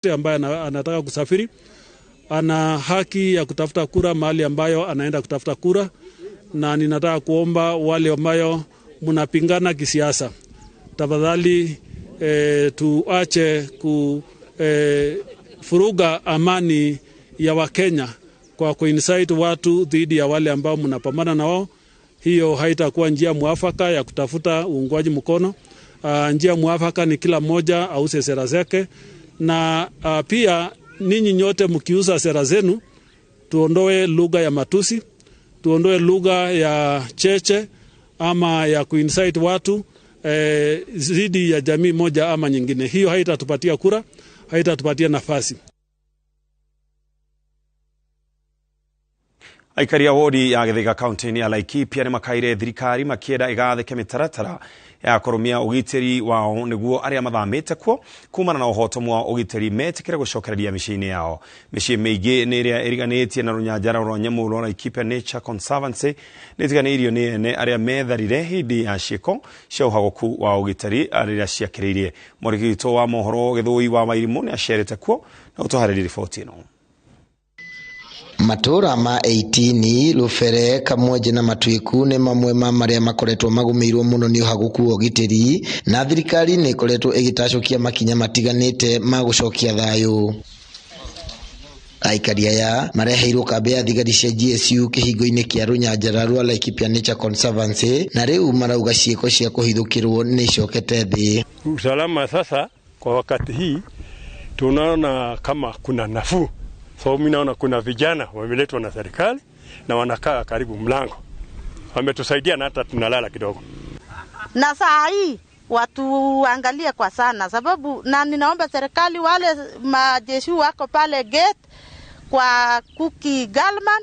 Ambaye anataka kusafiri ana haki ya kutafuta kura mahali ambayo anaenda kutafuta kura, na ninataka kuomba wale ambayo mnapingana kisiasa, tafadhali tuache kufuruga amani ya Wakenya kwa kuincite watu dhidi ya wale ambao mnapambana na wao. Hiyo haitakuwa njia mwafaka ya kutafuta uungwaji mkono. Njia mwafaka ni kila mmoja auze sera zake, na pia ninyi nyote mkiuza sera zenu, tuondoe lugha ya matusi, tuondoe lugha ya cheche ama ya kuincite watu dhidi ya jamii moja ama nyingine. Hiyo haitatupatia kura, haitatupatia nafasi. Aikari a wodi ya Githiga kaunti-inĩ ya Laikipia nĩ makaire thirikari makĩenda ĩgathĩke mĩtaratara ya kũrũmia ũgitĩri wao nĩguo arĩa mathamĩte kuo kumana na ũhotomu wa ũgitĩri metĩkĩre gũcokereria mĩciĩ-inĩ yao. Mĩciĩ mĩingĩ nĩ ĩrĩa ĩriganĩtie na rũnyanjara rwa nyamũ rwa Laikipia Nature Conservancy nĩ ĩtiganĩirio nĩ ene arĩa metharire hĩndĩ ya ciĩko cia ũhagũku wa ũgitĩri rĩrĩa ciakĩrĩirie. Mwandĩki witũ wa mohoro Gĩthũi wa Wairimũ nĩ acerete kuo na gũtũharĩria riboti ĩno. Matũra ma 18 Rũbere, Kamwenje na Matuĩku nĩ mamwe ma marĩa makoretwo magũmĩirwo mũno nĩ ũhagũku wa ũgitĩri, na thirikari nĩ ĩkoretwo ĩgĩtacũkia makinya matiganĩte ma gũcokia thayũ. Aikari aya mareheirwo kambĩ ya thigari cia GSU kĩhingo-inĩ kĩa rũnyanjara rwa Laikipia Nature Conservancy, na rĩu marauga ciĩko cia kũhithũkĩrwo nĩ icokete thĩ. Usalama sasa kwa wakati hii tunaona kama kuna nafuu. So mimi naona kuna vijana wameletwa na serikali na wanakaa karibu mlango. Wametusaidia na hata tunalala kidogo. Na saa hii watu angalie kwa sana, sababu na ninaomba serikali wale majeshi wako pale gate kwa Kuki Galman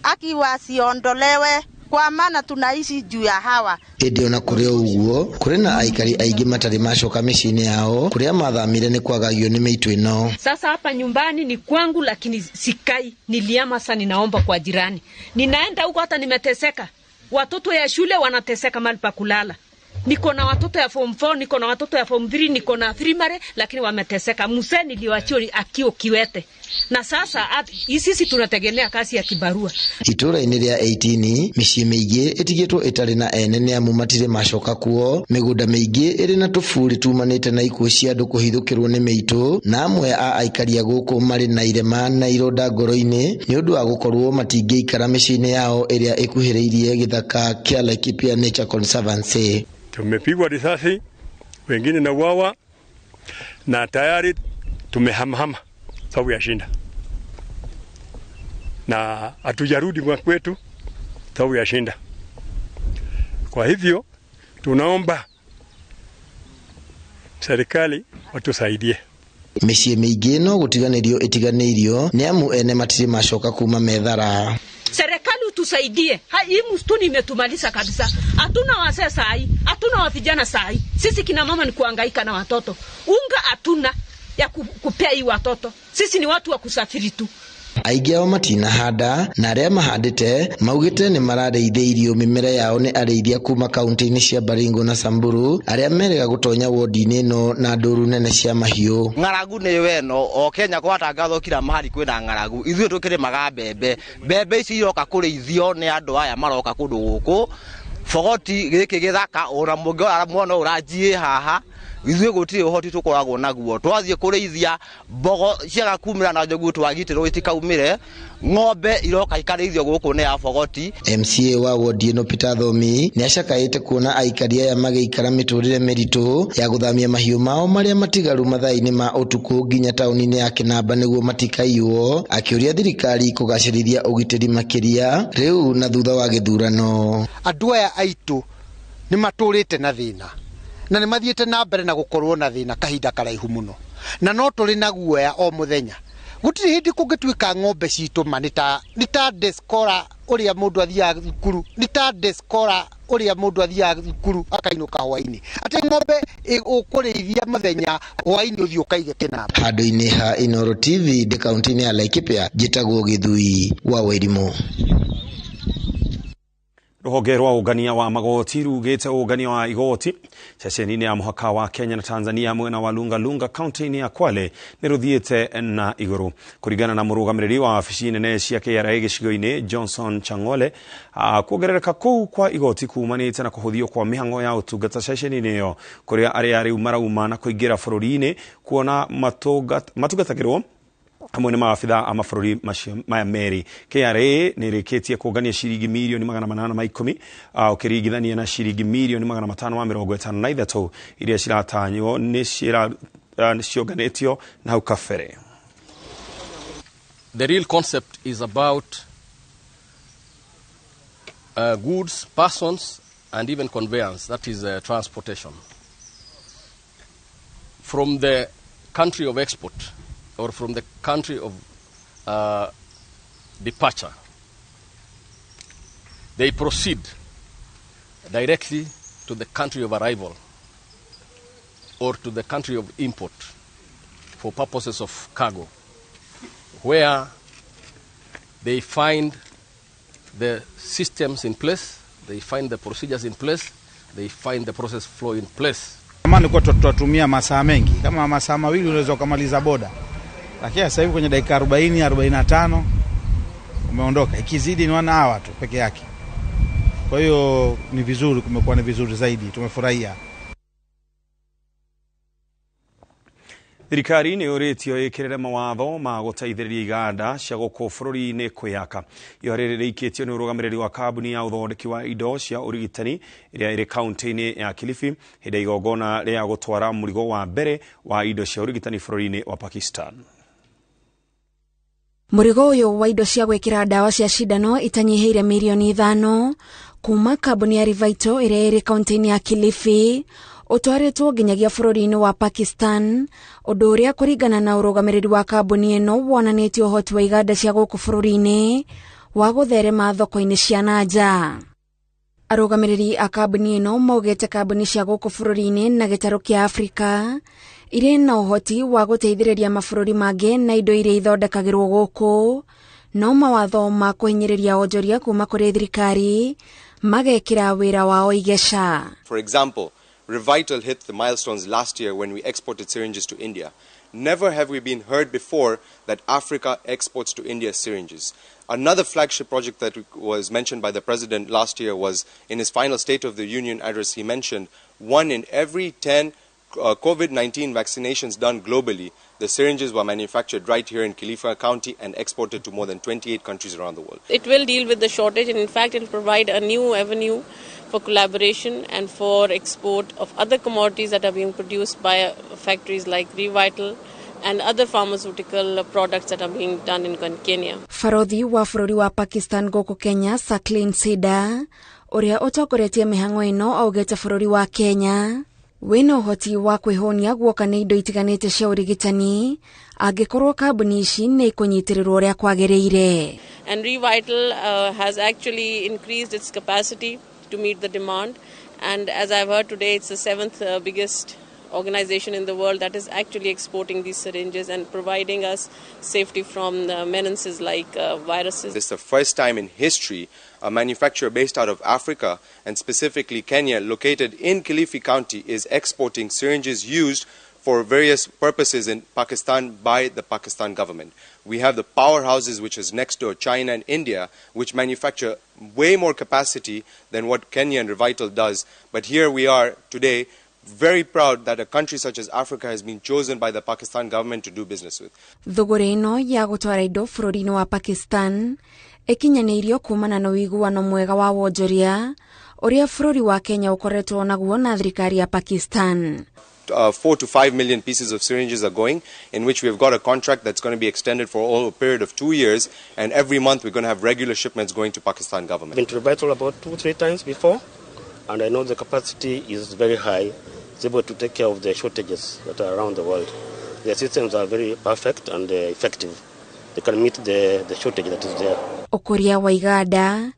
aki wasiondolewe, kwa maana tunaishi juu ya hawa. Ĩndĩ ona kũrĩ o ũguo, kũrĩ na aikari aingĩ matarĩ macoka mĩciĩ-inĩ yao kũrĩa mathamire nĩ kwagagio nĩ mĩitũ ĩno. Sasa hapa nyumbani ni kwangu, lakini sikai, niliama sasa, ninaomba kwa jirani. Ninaenda huko hata nimeteseka. Watoto ya shule wanateseka mahali pa kulala. Niko na watoto ya form 4, niko na watoto ya form 3, niko na primary, lakini wameteseka. Mzee niliwaachia akio kiwete. Na sasa sisi tunategemea kazi ya kibarua. Itũra-inĩ rĩa 18 mĩciĩ mĩingĩ ĩtigĩtwo ĩtarĩ na ene nĩ amu matirĩ macoka kuo. Mĩgũnda mĩingĩ ĩrĩ na tũburi tumanĩte na ikuũ cia andũ kũhithũkĩrwo nĩ mĩitũ, na amwe a aikari a gũkũ marĩ na irema na ironda ngoro-inĩ nĩ ũndũ wa gũkorwo matingĩikara mĩciĩ-inĩ yao ĩrĩa ĩkuhĩrĩirie gĩthaka kĩa Laikipia Nature Conservancy. Tumepigwa risasi, wengine na uawa, na tayari tumehamahama sababu ya shinda. Na hatujarudi kwetu sababu ya shinda. Kwa hivyo tunaomba serikali watusaidie. Mĩciĩ mĩingĩ no gũtiganĩrio ĩtiganĩirio nĩ amu ene matirĩ macoka kuma methara. Serikali utusaidie. Hii msituni imetumaliza kabisa. Hatuna wazee sahi, hatuna wa vijana sahi. Sisi kina mama ni kuhangaika na watoto. Unga hatuna ya kupea hii watoto. Sisi ni watu wa kusafiri tu. Aingĩ ao matinahanda na arĩa mahandĩte maugĩte nĩ mararĩithĩirio mĩmera yao nĩ arĩithia kuma kaunti-inĩ cia Baringo na Samburu arĩa merĩga gũtonya wodi-inĩ ĩno na ndũru nene cia mahiũ. Ng'aragu nĩ weno o Kenya gwatangathwo kila mahali kwĩna ng'aragu. Ithuĩ tũkĩrĩmaga mbembe, mbembe ici iroka kũrĩithio nĩ andũ aya maroka kũndũ gũkũ. Bogoti gĩkĩ gĩthaka ona mũngĩrora muona ũranjiĩ haha, ithuĩ gũtirĩ ũhoti tũkoragwo naguo. Twathiĩ kũrĩithia mbogo ciaga kumĩra na njogu twagitĩrwo itikaumĩre, ng'ombe iroka ikarĩithio gũkũ nĩ ya bogoti. MCA wa wodi ĩno Peter Thomi nĩ acakaĩte kuona aikari aya magĩikara mĩtũrĩre mĩritũ ya gũthamia mahiũ mao marĩa matigaru mathaa-inĩ ma ũtukũ nginya taũni-inĩ ya Kĩnamba nĩguo matikaiywo, akĩũria thirikari kũgacĩrithia ũgitĩri makĩria rĩu na thutha wa gĩthurano. Andũ aya aitũ nĩ matũrĩte na thĩna na nĩ mathiĩte na mbere na gũkorwo na thĩna kahinda karaihu mũno, na no tũrĩ na guoya o mũthenya. Gũtirĩ hĩndĩ kũngĩtuĩka ng'ombe citũ ma nĩ ta descora ũrĩa mũndũ athiaga thukuru, nĩ ta descora ũrĩa mũndũ athiaga thukuru akainũka hwainĩ, atĩ ng'ombe ũkũrĩithia mũthenya hwainĩ ũthiĩ ũkaige Kĩnamba. Handũ-inĩ ha Inooro TV ndĩ kaunti-inĩ ya Laikipia, njĩtagwo Gĩthui wa Wairimũ. Ruhonge rwa ũngania wa magoti rugĩte ũngania wa igoti ceceni-inĩ ya mũhaka wa Kenya na Tanzania mwena wa Lunga Lunga kaunti-inĩ ya Kwale nĩ rũthiĩte na igũrũ. Kũringana na mũrũgamĩrĩri wa wabici nene cia KRA gĩcigo-inĩ Johnson Changole, kuongerereka kũu kwa igoti kumanĩte na kũhũthio kwa mĩhang'o ya ũtungata ceceni-inĩ ĩyo kũrĩa arĩa rĩu marauma na kũingĩra bũrũri-inĩ kuona matungatagĩrwo hamwe na maabitha a mabũrũri macio maya merĩ. KRA nĩ ĩrĩkĩtie kũngania ciringi mirioni 810 ũkĩringithania na ciringi mirioni 553 iria ciratanywo nĩ cionganĩtio na hau kabere. The real concept is about goods, persons and even conveyance, that is transportation from the country of export or from the country of departure. They proceed directly to the country of arrival or to the country of import for purposes of cargo, where they find the systems in place, they find the procedures in place, they find the process flow in place. Zamani kwa tutatumia masaa mengi, kama masaa mawili unaweza kumaliza boda. Lakini sasa hivi kwenye dakika 40 45 umeondoka. Ikizidi ni 1 hour tu peke yake. Kwa hiyo ni vizuri, kumekuwa ni vizuri zaidi, tumefurahia. Thirikari nĩ yũrĩtio ĩkĩrĩre mawatho ma gũteithĩrĩria iganda cia gũkũ bũrũri-inĩ kwĩyaka. Ihoya rĩrĩ rĩikĩtio nĩ ũrũgamĩrĩri wa kambuni ya ũthondeki wa indo cia ũrigitani ĩrĩa ĩrĩ kaunti-inĩ ya Kilifi hĩndĩ ya igongona rĩa gũtwara mũrigo wa mbere wa indo cia ũrigitani bũrũri-inĩ wa Pakistan. Mũrigo ũyũ wa indo cia gwĩkĩra ndawa cia cindano itanyihĩire mirioni 5 kuma kambuni ya Revital ĩrĩa ĩrĩ kaunti-inĩ ya Kilifi utwaritwo nginyagia bũrũri-inĩ wa Pakistan, ũndũ ũrĩa kũringana na ũrũgamĩrĩri wa kambuni ĩno wonanĩtie ũhoti wa iganda cia gũkũ bũrũri-inĩ wa gũtherema thoko-inĩ cia na nja. Arũgamĩrĩri a kambuni ĩno maugĩte kambuni cia gũkũ bũrũri-inĩ na gĩtarũ kĩa Afrika irĩ na ũhoti wa gũteithĩrĩria mabũrũri mangĩ na indo iria ithondekagĩrwo gũkũ, no mawatho ma kũhinyĩrĩria onjoria kuma kũrĩ thirikari magekĩra wĩra wao igeca. For example, Revital hit the milestones last year when we exported syringes to India. Never have we been heard before that Africa exports to India syringes. Another flagship project that was mentioned by the president last year was in his final State of the Union address. He mentioned 1 in every 10 COVID-19 vaccinations done globally, the syringes were manufactured right here in Kilifi County and exported to more than 28 countries around the world. It will deal with the shortage, and in fact it will provide a new avenue for collaboration and for export of other commodities that are being produced by factories like Revital and other pharmaceutical products that are being done in Kenya. Barothi wa bũrũri wa Pakistan gũkũ Kenya, Saqlain Seda, ũrĩa ũtongoretie mĩhang'o ĩno augĩte bũrũri wa Kenya wĩna ũhoti wa kwĩhũnia guoka nĩ indo itiganĩte cia ũrigitani angĩkorwo kambuni ici nĩ ikũnyitĩrĩrwo ũrĩa kwagĩrĩire. And Revital has actually increased its capacity to meet the demand, and as I've heard today, it's the 7th biggest organization in the world that is actually exporting these syringes and providing us safety from menaces like viruses. This is the first time in history a manufacturer based out of Africa, and specifically Kenya, located in Kilifi County, is exporting syringes used for various purposes in Pakistan by the Pakistan government. We have the powerhouses, which is next door, China and India, which manufacture way more capacity than what Kenya and Revital does. But here we are today, very proud that a country such as Africa has been chosen by the Pakistan government to do business with. Thogora ĩno ya gũtwara indo bũrũri-inĩ wa Pakistan ĩkinyanĩirio kumana na ũiguano mwega wa wonjoria ũrĩa bũrũri wa Kenya ũkoretwo naguo na thirikari ya Pakistan. 4 to 5 million pieces of syringes are going, in which we've got a contract that's going to be extended for all a period of 2 years, and every month we're going to have regular shipments going to Pakistan government. I've been to Revital about 2-3 times before, and I know the capacity is very high. It's able to take care of the shortages that are around the world. Their systems are very perfect and effective. They can meet the shortage that is there. Ũkũria wa iganda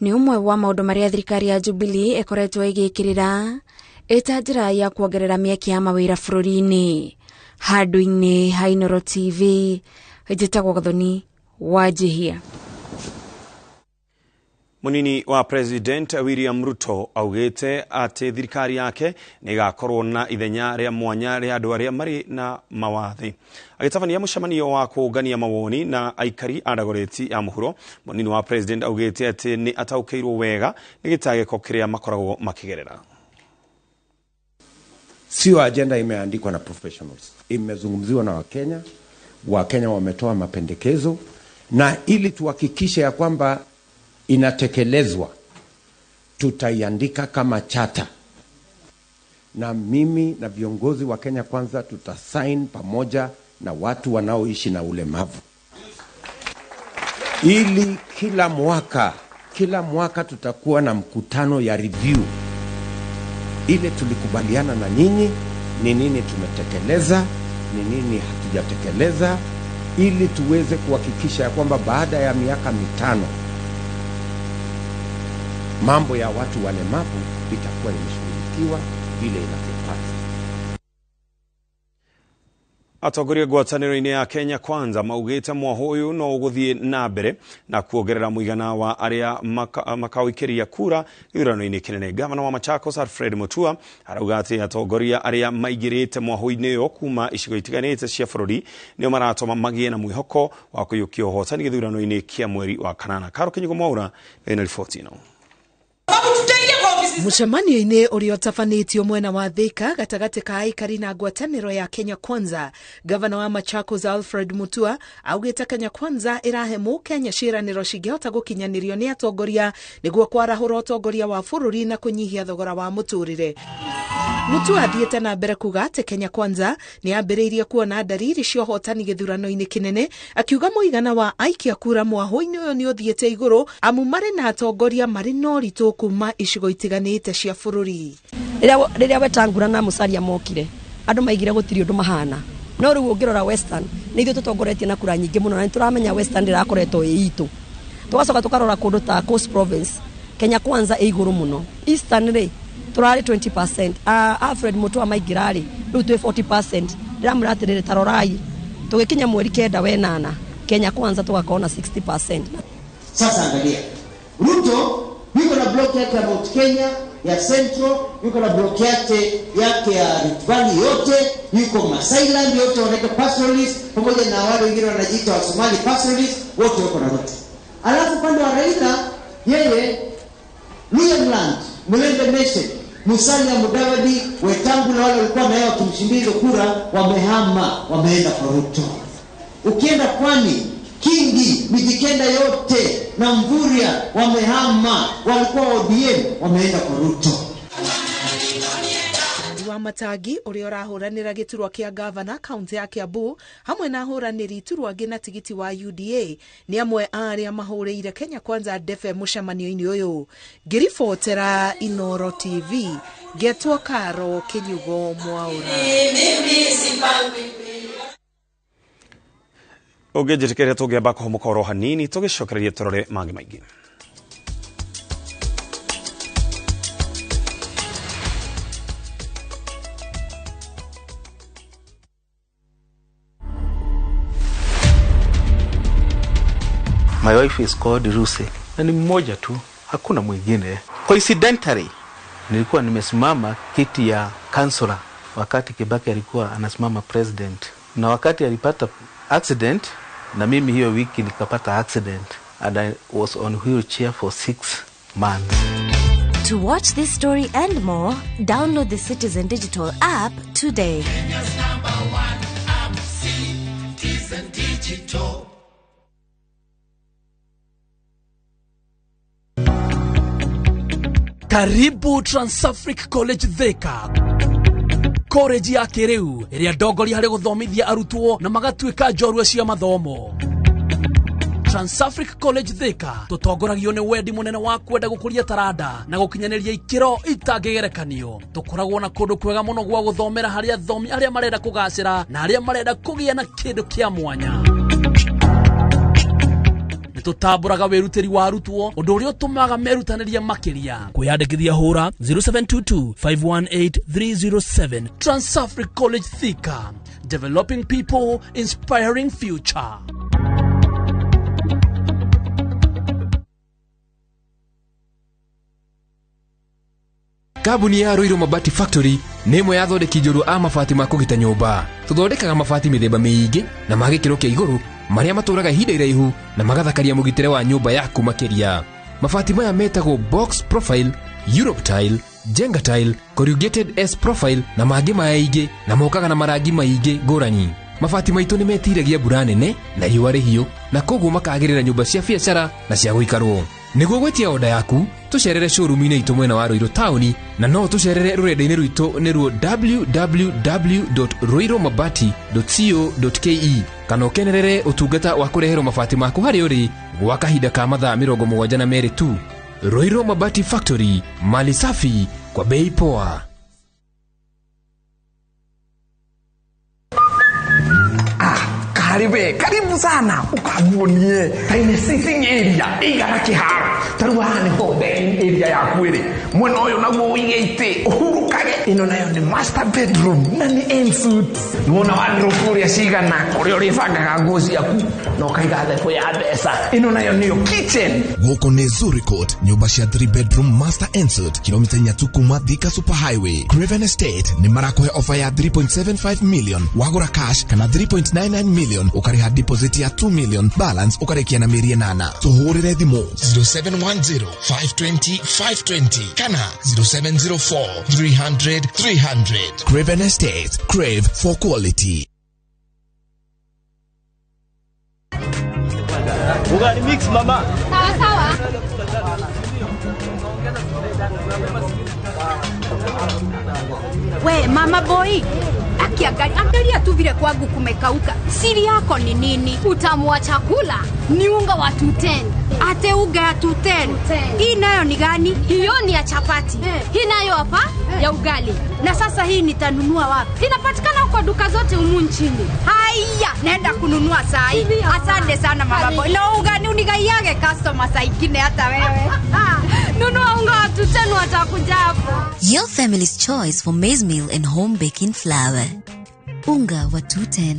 nĩ ũmwe wa maũndũ marĩa thirikari ya Jubilee ĩkoretwo ĩgĩkĩrĩra ĩta njĩra ya kuongerera mĩeke ya mawĩra bũrũri-inĩ. Handũ-inĩ ha Inooro TV, njĩtagwo Gathoni Wanjihia. Munini wa President William Ruto augite ati thirikari yake ni igakorwo na ithenya ria mwanya ria andu aria mari na mawathi. Agitabania mucemanio wa kungania mawoni na aikari a Dagoretti ya muhuro, munini wa President augite ati ni ataukiirwo wega ni gitagiko kiria makoragwo makigerera. Sio agenda imeandikwa na professionals, imezungumziwa na Wakenya. Wakenya wametoa mapendekezo, na ili tuhakikishe ya kwamba inatekelezwa tutaiandika kama chata, na mimi na viongozi wa Kenya Kwanza tutasign pamoja na watu wanaoishi na ulemavu, ili kila mwaka tutakuwa na mkutano ya review ile tulikubaliana na nyinyi, ni nini tumetekeleza, ni nini hatujatekeleza, ili tuweze kuhakikisha ya kwamba baada ya miaka 5 mambo ya watu walemavu itakuwa imeshughulikiwa vile inavyopaswa. Atongoria ngwatanĩro-inĩ ya Kenya Kwanza maugĩte mwaho ũyũ no ũgũthiĩ na mbere na kuongerera mũigana wa arĩa makaũikĩria kura gĩthurano-inĩ kĩnene. Gavana wa Machakos Alfred Mutua arauga atĩ atongoria arĩa maingĩrĩte mwaho-inĩ ũyũ kuma icigo itiganĩte cia bũrũri nĩo maratũma magĩe na mwĩhoko wa kũiyũkia ũhotani gĩthurano-inĩ kĩa mweri wa kanana. Karo Kinyugo Mwaura ena riboti ĩno. Mucemanio-inĩ ũrĩa ũtabanĩtio mwena wa Thika gatagatĩ ka aikari na ngwatanĩro ya Kenya Kwanza, gavana wa Machakos Alfred Mutua augĩte Kenya Kwanza ĩrahe mũkenya ciĩranĩro cingĩhota gũkinyanĩrio nĩ atongoria nĩguo kwarahũra ũtongoria wa bũrũri na kũnyihia thogora wa mũtũrĩre. Mutua athiĩte na mbere kuga atĩ Kenya Kwanza nĩ yambĩrĩirie kuona ndariri cia ũhotani gĩthurano-inĩ kĩnene, akiuga mũigana wa aikia kura mwahũ-inĩ ũyũ nĩ ũthiĩte igũrũ amu marĩ na atongoria marĩ na ũritũ kuma icigo itiganĩte cia bũrũri. Rĩrĩa Wetangula na Musalia mokire, andũ maigire gũtirĩ ũndũ mahana, no rĩu ũngĩrora Western nĩ ithuĩ tũtongoretie na kura nyingĩ mũno, na nĩ tũramenya Western ndĩrakoretwo ĩ itũ. Tũgacoka tũkarora kũndũ ta Coast Province, Kenya Kwanza ĩ igũrũ mũno. Eastern rĩ turari 20%. Alfred Mutua maingĩra rĩ rĩu twĩ 40%. Ndĩramwĩra atĩrĩrĩ, ta rorai tũgĩkinya mweri 9 wenana Kenya Kwanza tũgakorwo na 60%. Sasa angalia, Ruto yuko na block yake ya Mount Kenya, ya Central, yuko na block yake ya Rift Valley yote, yuko Masailand yote wanaitwa pastoralists, pamoja na wale wengine wanajiita wa Somali pastoralists, wote wako na Ruto. Alafu upande wa Raila, yeye Luhyaland, Mulembe Nation, Musalia Mudavadi, Wetangula wale walikuwa na yeye wakimshindia hizo kura wamehama, wameenda kwa Ruto. Ukienda Pwani, Kingi, Mijikenda yote na Mvurya wamehama, walikuwa ODM wameenda kwa Ruto. Wa Matangi ũrĩa ũrahũranĩra gĩturwa kĩa gavana kaunti ya Kiambu hamwe na ahũranĩri iturwa angĩ na tigiti wa UDA nĩ amwe a arĩa mahũrĩire Kenya Kwanza ndefe mũcemanio-inĩ ũyũ. Ngĩribotera Inoro TV ngetwo Karo Kinyugo Mwaura. Ũngĩnjĩtĩkĩria tũngĩamba kũhũmũka oro hanini tũgĩcokererie tũrore mangĩ maingĩ. My wife is called Ruse, na ni mmoja tu, hakuna mwingine. Coincidentally, nilikuwa nimesimama kiti ya councillor wakati Kibaki alikuwa anasimama president, na wakati alipata accident, na mimi hiyo wiki nikapata accident and I was on wheelchair for 6 months. To watch this story and more, download the Citizen Digital app today. Kenya's #1 app, Citizen Digital. Karibu Transafric College Thika, college ya kĩrĩu ĩrĩa ndongoria harĩ gũthomithia arutwo na magatuĩka njorua cia mathomo. Transafric College Thika tũtongoragio nĩ wendi mũnene wa kwenda gũkũria taranda na gũkinyanĩria ikĩro itangĩgerekanio. Tũkoragwo na kũndũ kwega mũno gwa gũthomera harĩ athomi arĩa marenda kũgacĩra na arĩa marenda kũgĩa na kĩndũ kĩa mwanya. Tũtambũraga wĩrutĩri wa arutwo, ũndũ ũrĩa ũtũmaga merutanĩrie makĩria. Kwĩyandĩkithia hũra 0722 518 307. Transafric College Thika, developing people, inspiring future. Kambuni ya Ruiru Mabati Factory nĩ ĩmwe ya athondeki njorua a mabati ma kũgita nyũmba. Tũthondekaga mabati mĩthemba mĩingĩ na ma gĩkĩro kĩa igũrũ marĩa matũraga ihinda iraihu na magathakaria mũgitĩre wa nyũmba yaku makĩria. Mabati maya metagwo box profile, Europe tile, Jenga tile, corrugated S profile na mangĩ maingĩ na mokaga na marangi maingĩ ngũrani. Mabati maitũ nĩ metiragia mbura nene na riũa rĩhiũ na koguo makagĩrĩra nyũmba cia biacara na cia gũikarwo. Nĩguo gwĩtia oda yaku tũcerere showroom-inĩ itũ mwena wa Ruiru taũni na no tũcerere rũrenda-inĩ rwitũ nĩruo www.ruirumabati.co.ke kana ũkenerere ũtungata wa kũreherwo mabati maku harĩa ũrĩ gwa kahinda ka mathaa 72 tu. Ruiru Mabati Factory, mali safi kwa bei poa. Karibu, karibu sana ukaguonie taine sitting area igana kiharo taru haha niho dining area yaku iri mwena uyu naguo uige iti uhurukage ino nayo ni master bedroom na ni ensuite niwona wardrobe uria cigana kuria uribangaga nguo ciaku na ukaiga thebo ya mbeca ino nayo niyo kitchen. Guku ni Zuri Court, nyumba cia 3 bedroom master ensuite kilomita 3 tu kuma Thika Super Highway. Craven Estate ni marakuhe offer ya 3.75 million wagura cash kana 3.99 million ukariha deposit ya 2 million balance ukarikia na mĩeri 8. Tuhurire thimu 0710 520 520 kana 0704 300 300. Craven Estate, crave for quality. Ugali mix mama. Sawa sawa. We mama boy, akiangalia tu vile kwangu kumekauka. Siri yako ni nini? Utamu wa chakula ni unga wa 210. Ate unga ya 210. Hii nayo ni gani? Hiyo ni ya chapati. Hii nayo hapa ya ugali. Na sasa hii nitanunua wapi? Inapatikana kwa duka zote humu nchini. Haya, naenda kununua saa hii. Asante sana mama boy. Na ugani unigaiage customer saa ingine hata wewe. Nunua unga wa 210 watakuja hapo. Your family's choice for maize meal and home baking flour. Unga wa 210.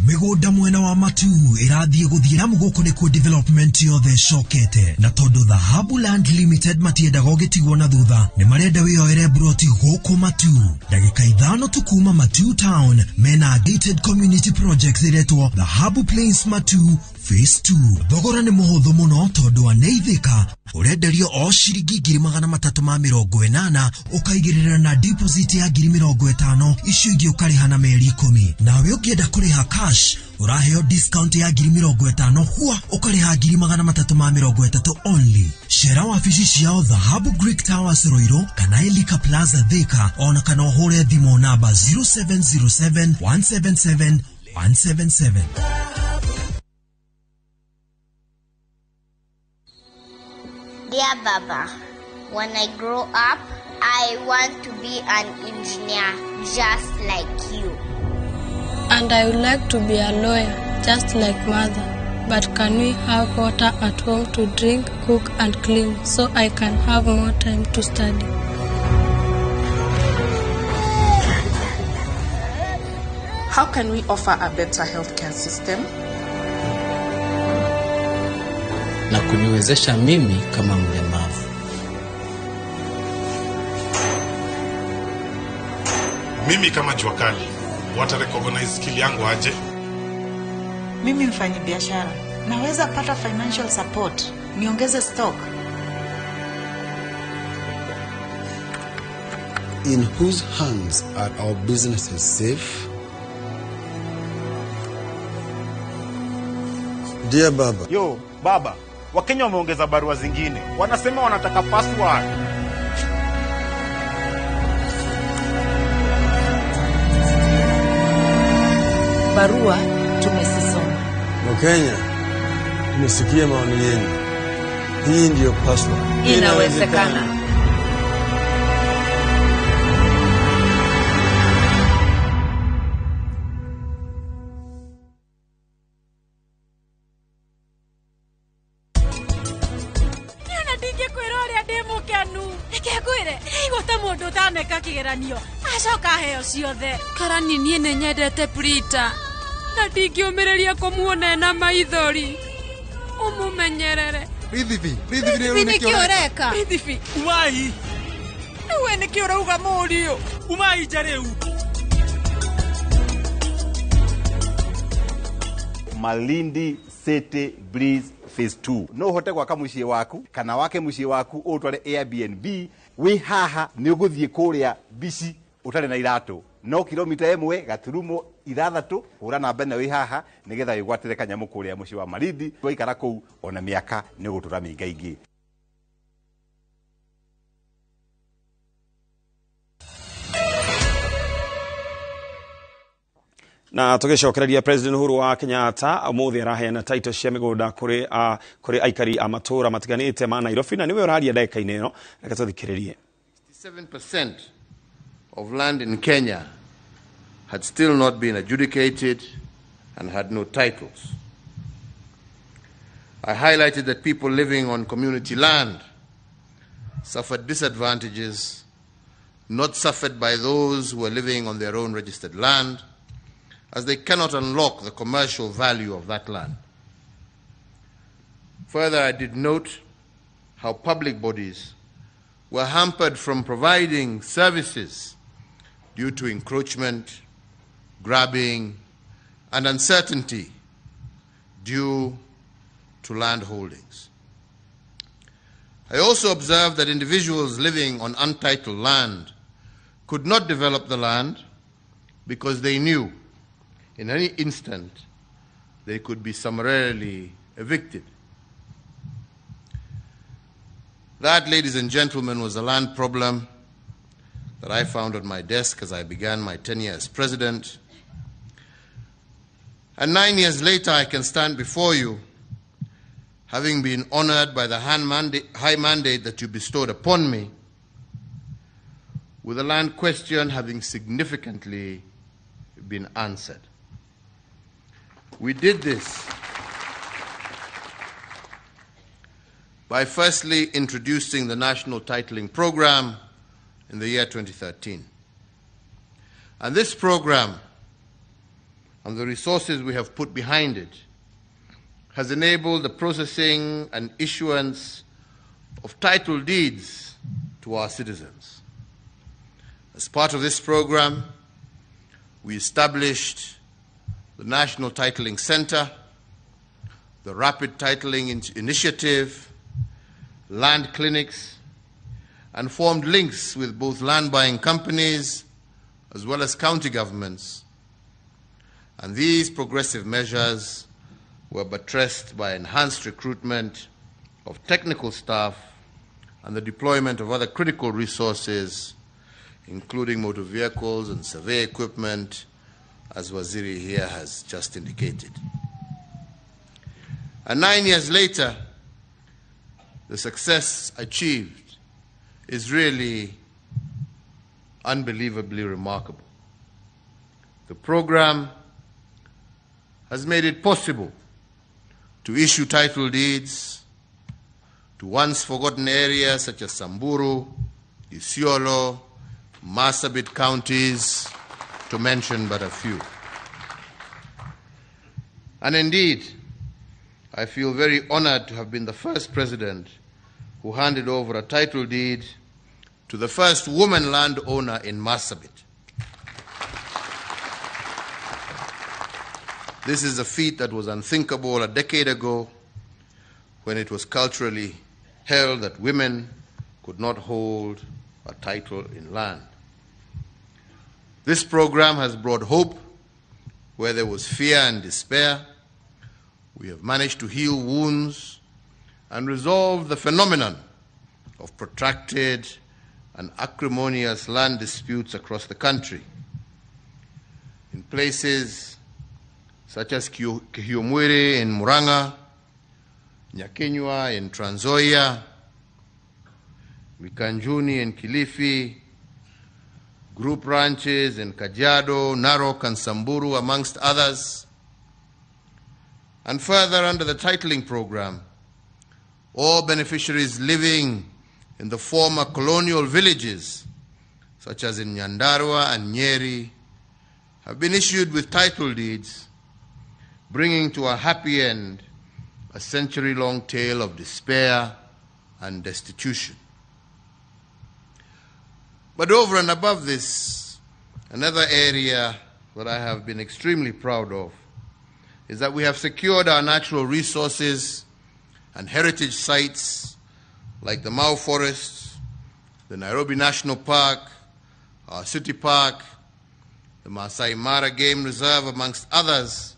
Mĩgũnda mwena wa Matu ĩrathiĩ gũthiĩ na gũkũ nĩkuo development yothe ĩcokete na tondũ Dhahabu Land Limited matiendaga ũgĩtigwo na thutha nĩ marenda wĩyoere broti gũkũ Matu. Ndagĩka 5 tu kuma Matu Town mena gated community project ĩretwo Dhahabu Plains Matu Phase 2. Thogora nĩ mũhũthũ mũno tondũ wa nĩ ũrenderio o ciringi 380,000 ũkaigĩrĩra na deposit ya 50,000 icio ingĩ ũkarĩha na mĩeri 10. Nawe ũngĩenda kũrĩha cash ũraheo discount ya 50,000 hua ũkarĩha 330,000 only. Cera wabici ciao Dhahabu Greek Towers Ruiru kana Elika Plaza Thika ona kana ũhũre thimũ namba 0707 177 177. Dear Baba, when I grow up, I want to be an engineer just like you. And I would like to be a lawyer just like mother. But can we have water at home to drink, cook and clean so I can have more time to study? How can we offer a better healthcare system? Na kuniwezesha mimi kama mlemavu. Mimi kama jua kali, wata recognize skill yangu aje? Mimi mfanyi biashara, naweza pata financial support, niongeze stock. In whose hands are our businesses safe? Dear Baba. Yo, Baba. Wakenya wameongeza barua zingine. Wanasema wanataka password. Barua tumesisoma. Wakenya, tumesikia maoni yenu. Hii ndiyo password. Inawezekana. Acoka heo ciothe. Karani niĩ nĩ nyendete Prita na ndingĩũmĩrĩria kũmuona na maithori. Ũmũmenyerere. Rithibi, Rithibi nĩkĩ ũreka? Rithibi, umai. We nĩkĩ ũrauga mũriũ? Umai nja rĩu. Malindi City Breeze Phase 2 no uhote gwaka muciĩ waku kana wake muciĩ waku ũtware Airbnb wĩ haha nĩ ũgũthiĩ kũrĩa bici ũtarĩ na iratũ no kilomita 1.6 hũra namba ĩno wĩ haha nĩgetha wĩgwatĩre kanyamũ kũrĩa mũciĩ wa Malindi waikara kũu ona mĩaka nĩ ũgũtũra mĩingaingĩ. Na tugicokereria President Uhuru wa Kenyatta umuthi araheana title cia migunda kuri aikari a matura matiganite ma Nairobi na niwe uraria ndagika-inĩ ĩno, reke tuthikiririe. 67% of land in Kenya had still not been adjudicated and had no titles. I highlighted that people living on community land suffered disadvantages not suffered by those who were living on their own registered land, as they cannot unlock the commercial value of that land. Further, I did note how public bodies were hampered from providing services due to encroachment, grabbing, and uncertainty due to land holdings. I also observed that individuals living on untitled land could not develop the land because they knew in any instant they could be summarily evicted. That, ladies and gentlemen, was a land problem that I found on my desk as I began my tenure as president. And 9 years later, I can stand before you, having been honored by the high mandate that you bestowed upon me, with the land question having significantly been answered. We did this by firstly introducing the National Titling Program in the year 2013. And this program and the resources we have put behind it has enabled the processing and issuance of title deeds to our citizens. As part of this program, we established the National Titling Center, the Rapid Titling Initiative, land clinics, and formed links with both land buying companies as well as county governments. And these progressive measures were buttressed by enhanced recruitment of technical staff and the deployment of other critical resources, including motor vehicles and survey equipment, as Waziri here has just indicated. And 9 years later, the success achieved is really unbelievably remarkable. The program has made it possible to issue title deeds to once forgotten areas such as Samburu, Isiolo, Marsabit counties, to mention but a few. And indeed, I feel very honored to have been the first president who handed over a title deed to the first woman landowner in Marsabit. This is a feat that was unthinkable a decade ago, when it was culturally held that women could not hold a title in land. This program has brought hope where there was fear and despair. We have managed to heal wounds and resolve the phenomenon of protracted and acrimonious land disputes across the country. In places such as Kihiomwere in Murang'a, Nyakinyua in Trans Nzoia, Mikanjuni in Kilifi, group ranches in Kajiado, Narok and Samburu, amongst others. And further, under the titling program, all beneficiaries living in the former colonial villages, such as in Nyandarua and Nyeri, have been issued with title deeds, bringing to a happy end a century-long tale of despair and destitution. But over and above this, another area that I have been extremely proud of is that we have secured our natural resources and heritage sites like the Mau Forest, the Nairobi National Park, our City Park, the Masai Mara Game Reserve, amongst others,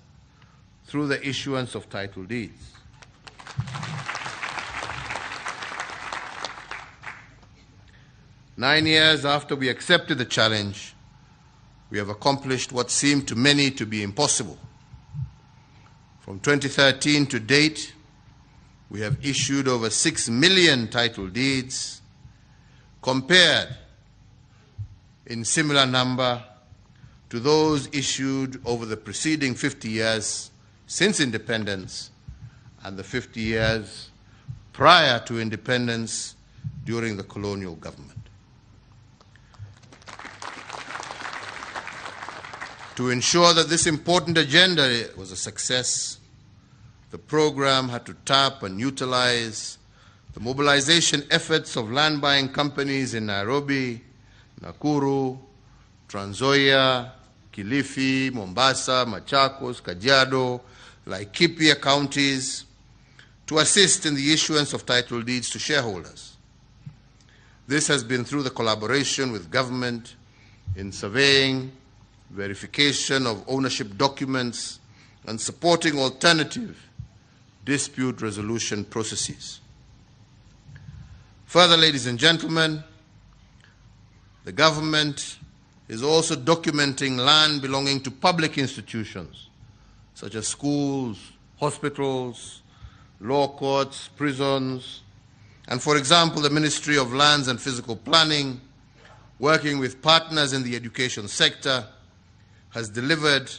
through the issuance of title deeds. 9 years after we accepted the challenge, we have accomplished what seemed to many to be impossible. From 2013 to date, we have issued over 6 million title deeds, compared in similar number to those issued over the preceding 50 years since independence and the 50 years prior to independence during the colonial government. To ensure that this important agenda was a success, the program had to tap and utilize the mobilization efforts of land buying companies in Nairobi, Nakuru, Trans Nzoia, Kilifi, Mombasa, Machakos, Kajiado, Laikipia counties to assist in the issuance of title deeds to shareholders. This has been through the collaboration with government in surveying, verification of ownership documents, and supporting alternative dispute resolution processes. Further, ladies and gentlemen, the government is also documenting land belonging to public institutions, such as schools, hospitals, law courts, prisons, and, for example, the Ministry of Lands and Physical Planning, working with partners in the education sector, has delivered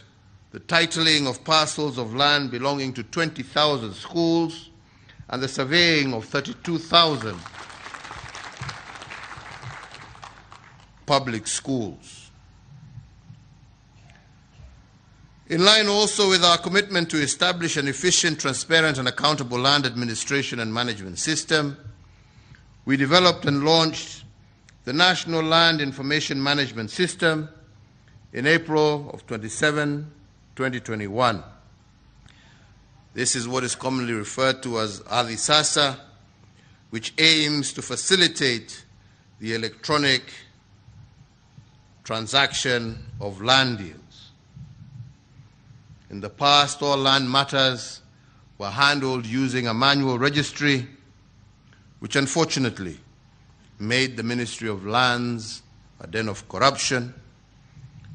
the titling of parcels of land belonging to 20,000 schools and the surveying of 32,000 public schools. In line also with our commitment to establish an efficient, transparent, and accountable land administration and management system, we developed and launched the National Land Information Management System in April of 2021. This is what is commonly referred to as Ardhi Sasa, which aims to facilitate the electronic transaction of land deals. In the past, all land matters were handled using a manual registry, which unfortunately made the Ministry of Lands a den of corruption,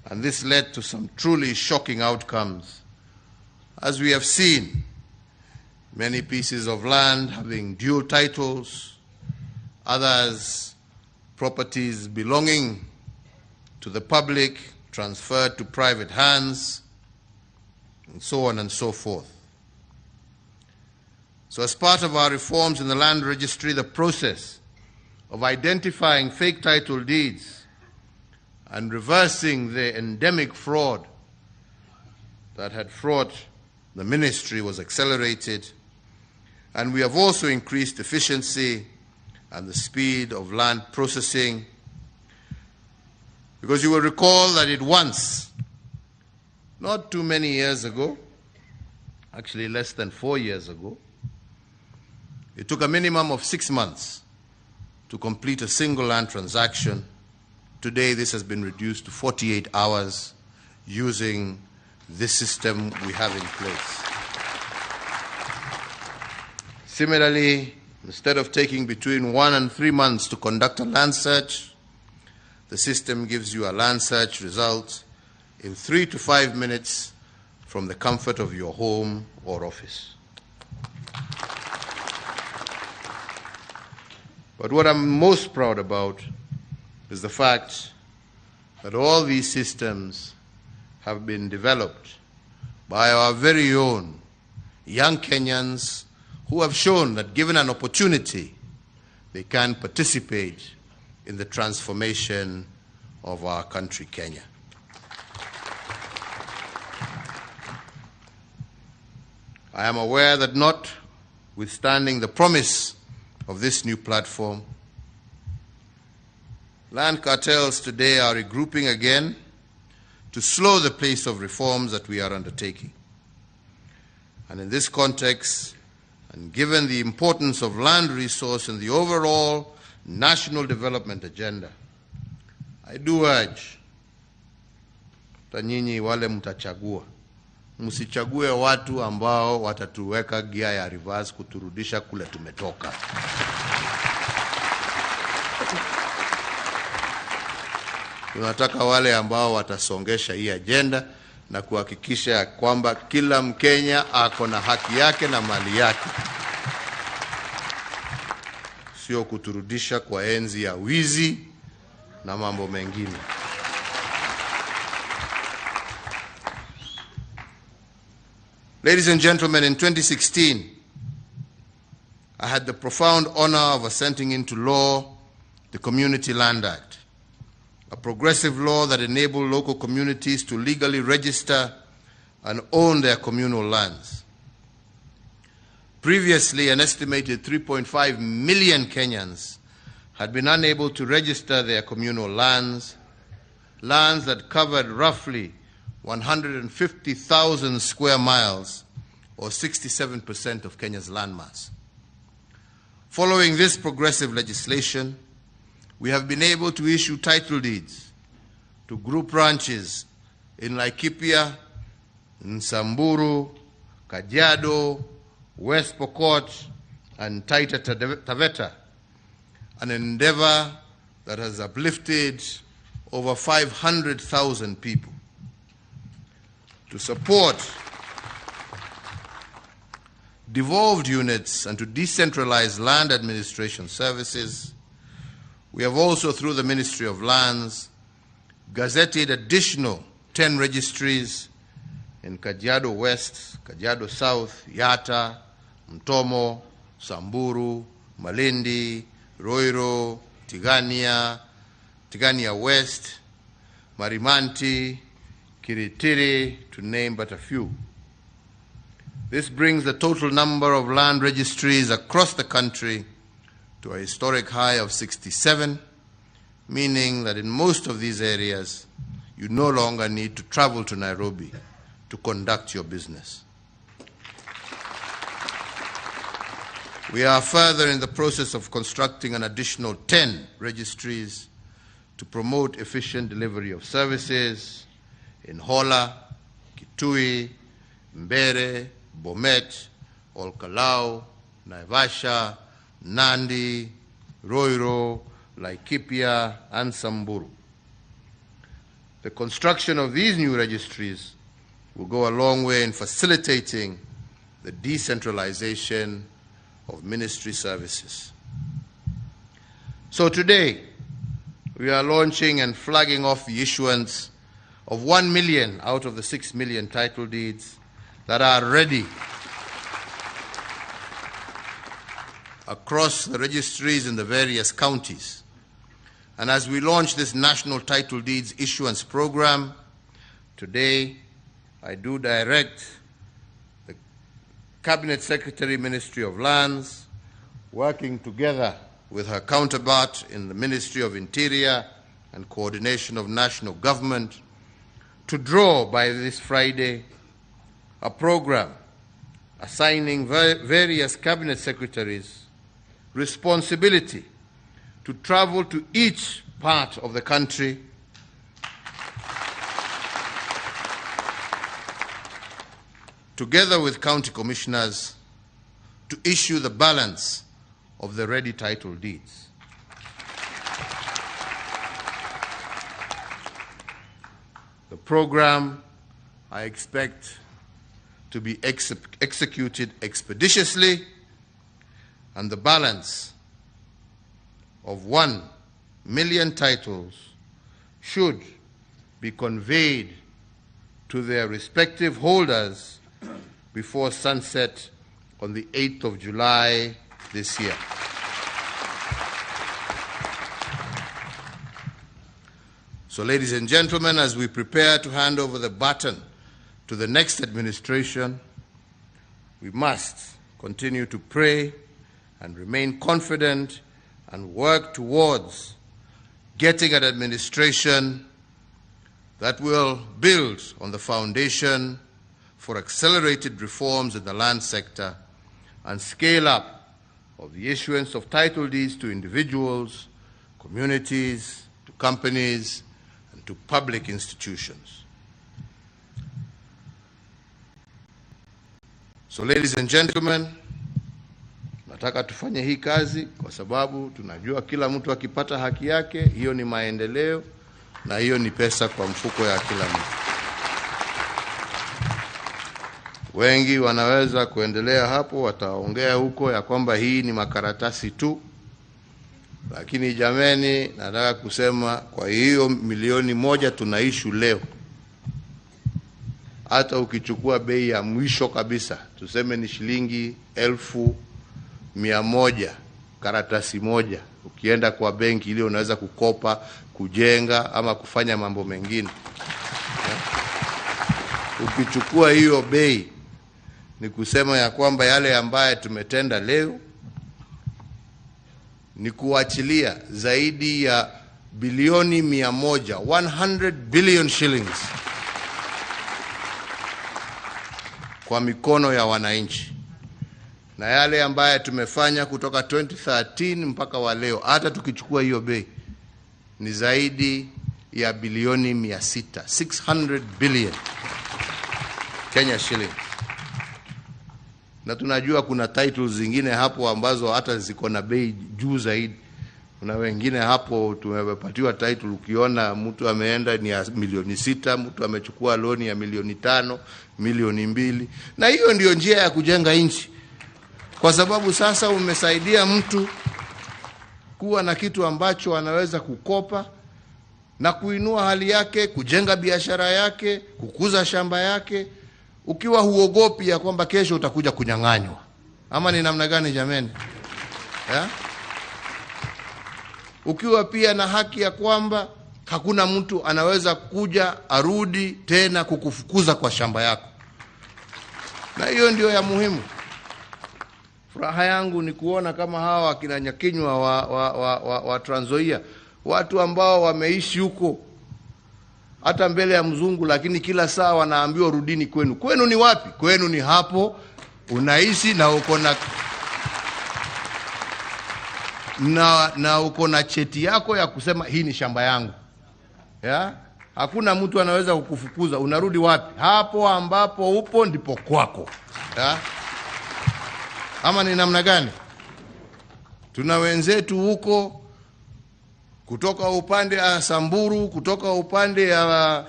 and this led to some truly shocking outcomes, as we have seen many pieces of land having dual titles, others properties belonging to the public transferred to private hands, and so on and so forth. So as part of our reforms in the land registry, the process of identifying fake title deeds and reversing the endemic fraud that had fraught the ministry was accelerated, and we have also increased efficiency and the speed of land processing, because you will recall that it once, not too many years ago, actually less than 4 years ago, it took a minimum of 6 months to complete a single land transaction. Today, this has been reduced to 48 hours using this system we have in place. Similarly, instead of taking between 1 and 3 months to conduct a land search, the system gives you a land search result in 3 to 5 minutes from the comfort of your home or office. But what I'm most proud about is the fact that all these systems have been developed by our very own young Kenyans who have shown that given an opportunity, they can participate in the transformation of our country, Kenya. I am aware that not Notwithstanding the promise of this new platform, land cartels today are regrouping again to slow the pace of reforms that we are undertaking. And in this context, and given the importance of land resource in the overall national development agenda, I do urge nyinyi wale mtachagua, msichague watu ambao watatuweka gia ya reverse kuturudisha kule tumetoka. Tunataka wale ambao watasongesha hii agenda na kuhakikisha kwamba kila Mkenya ako na haki yake na mali yake, sio kuturudisha kwa enzi ya wizi na mambo mengine. Ladies and gentlemen, in 2016, I had the profound honor of assenting into law the Community Land Act, a progressive law that enabled local communities to legally register and own their communal lands. Previously, an estimated 3.5 million Kenyans had been unable to register their communal lands, lands that covered roughly 150,000 square miles, or 67% of Kenya's landmass. Following this progressive legislation, we have been able to issue title deeds to group ranches in Laikipia, Samburu, Kajiado, West Pokot, and Taita Taveta, an endeavor that has uplifted over 500,000 people. To support devolved units and to decentralize land administration services, we have also, through the Ministry of Lands, gazetted additional 10 registries in Kajiado West, Kajiado South, Yatta, Mtomo, Samburu, Malindi, Roiro, Tigania, Tigania West, Marimanti, Kiritiri, to name but a few. This brings the total number of land registries across the country to a historic high of 67, meaning that in most of these areas, you no longer need to travel to Nairobi to conduct your business. We are further in the process of constructing an additional 10 registries to promote efficient delivery of services in Hola, Kitui, Mbere, Bomet, Olkalau, Naivasha, Nandi, Roiro, Laikipia, and Samburu. The construction of these new registries will go a long way in facilitating the decentralization of ministry services. So today, we are launching and flagging off the issuance of 1 million out of the 6 million title deeds that are ready across the registries in the various counties. And as we launch this National Title Deeds Issuance Program today, I do direct the Cabinet Secretary, Ministry of Lands, working together with her counterpart in the Ministry of Interior and Coordination of National Government, to draw by this Friday a program assigning various cabinet secretaries responsibility to travel to each part of the country together with county commissioners to issue the balance of the ready title deeds. The program, I expect to be executed expeditiously, and the balance of 1 million titles should be conveyed to their respective holders before sunset on the 8th of July this year. So, ladies and gentlemen, as we prepare to hand over the baton to the next administration, we must continue to pray and remain confident and work towards getting an administration that will build on the foundation for accelerated reforms in the land sector and scale up of the issuance of title deeds to individuals, communities, to companies, and to public institutions. So ladies and gentlemen, nataka tufanye hii kazi kwa sababu tunajua kila mtu akipata haki yake, hiyo ni maendeleo na hiyo ni pesa kwa mfuko ya kila mtu. Wengi wanaweza kuendelea hapo, wataongea huko ya kwamba hii ni makaratasi tu, lakini jameni, nataka kusema kwa hiyo 1 milioni tunaishu leo, hata ukichukua bei ya mwisho kabisa, tuseme ni shilingi 100,000 karatasi moja, ukienda kwa benki ile unaweza kukopa, kujenga ama kufanya mambo mengine. Ukichukua hiyo bei, ni kusema ya kwamba yale ambaye tumetenda leo ni kuachilia zaidi ya bilioni 100, 100 billion shillings kwa mikono ya wananchi. Na yale ambaye tumefanya kutoka 2013 mpaka wa leo, hata tukichukua hiyo bei ni zaidi ya bilioni 600, 600 billion Kenya shillings. Na tunajua kuna titles zingine hapo ambazo hata ziko na bei juu zaidi. Kuna wengine hapo tumepatiwa title, ukiona mtu ameenda ni ya milioni 6, mtu amechukua loan ya milioni 5, milioni 2. Na hiyo ndio njia ya kujenga nchi, kwa sababu sasa umesaidia mtu kuwa na kitu ambacho anaweza kukopa na kuinua hali yake, kujenga biashara yake, kukuza shamba yake, ukiwa huogopi ya kwamba kesho utakuja kunyang'anywa. Ama ni namna gani jameni? Yeah? Ukiwa pia na haki ya kwamba hakuna mtu anaweza kuja arudi tena kukufukuza kwa shamba yako, na hiyo ndio ya muhimu. Furaha yangu ni kuona kama hawa akina Nyakinywa wa Trans Nzoia, watu ambao wameishi huko hata mbele ya mzungu, lakini kila saa wanaambiwa rudini kwenu. Kwenu ni wapi? Kwenu ni hapo unaishi na uko na cheti yako ya kusema hii ni shamba yangu ya? Hakuna mtu anaweza kukufukuza. Unarudi wapi? Hapo ambapo upo ndipo kwako ya? Ama ni namna gani? Tuna wenzetu huko kutoka upande ya Samburu, kutoka upande ya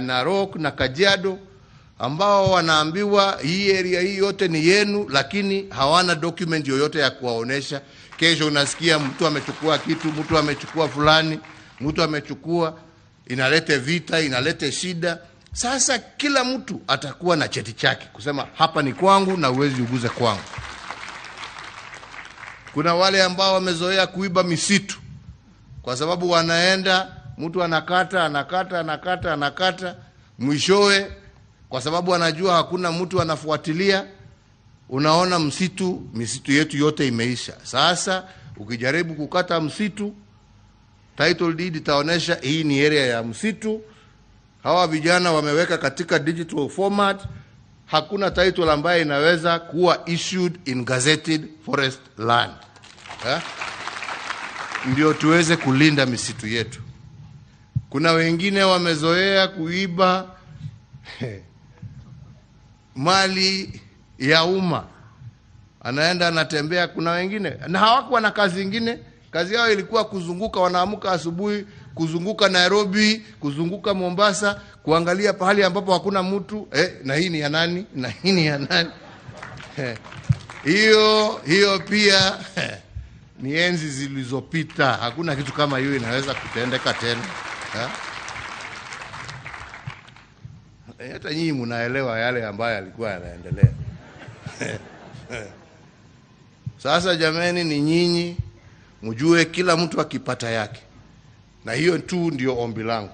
Narok na Kajiado ambao wanaambiwa hii area hii yote ni yenu, lakini hawana document yoyote ya kuwaonesha. Kesho unasikia mtu amechukua kitu, mtu amechukua fulani, mtu amechukua, inalete vita, inalete shida. Sasa kila mtu atakuwa na cheti chake kusema hapa ni kwangu na uwezi uguze kwangu. Kuna wale ambao wamezoea kuiba misitu kwa sababu wanaenda, mtu anakata, anakata, anakata, anakata, mwishowe kwa sababu anajua hakuna mtu anafuatilia, unaona misitu yetu yote imeisha. Sasa ukijaribu kukata msitu, title deed itaonyesha hii ni area ya msitu. Hawa vijana wameweka katika digital format, hakuna title ambayo inaweza kuwa issued in gazetted forest land, eh? Ndio tuweze kulinda misitu yetu. Kuna wengine wamezoea kuiba mali ya umma, anaenda anatembea. Kuna wengine na hawakuwa na kazi ingine, kazi yao ilikuwa kuzunguka, wanaamka asubuhi kuzunguka Nairobi, kuzunguka Mombasa, kuangalia pahali ambapo hakuna mtu, na hii ni ya nani, na hii ni ya nani. Hiyo pia ni enzi zilizopita. Hakuna kitu kama hiyo inaweza kutendeka tena ha? Hata nyinyi mnaelewa yale ambayo yalikuwa yanaendelea. Sasa jameni, ni nyinyi mjue kila mtu akipata yake, na hiyo tu ndio ombi langu.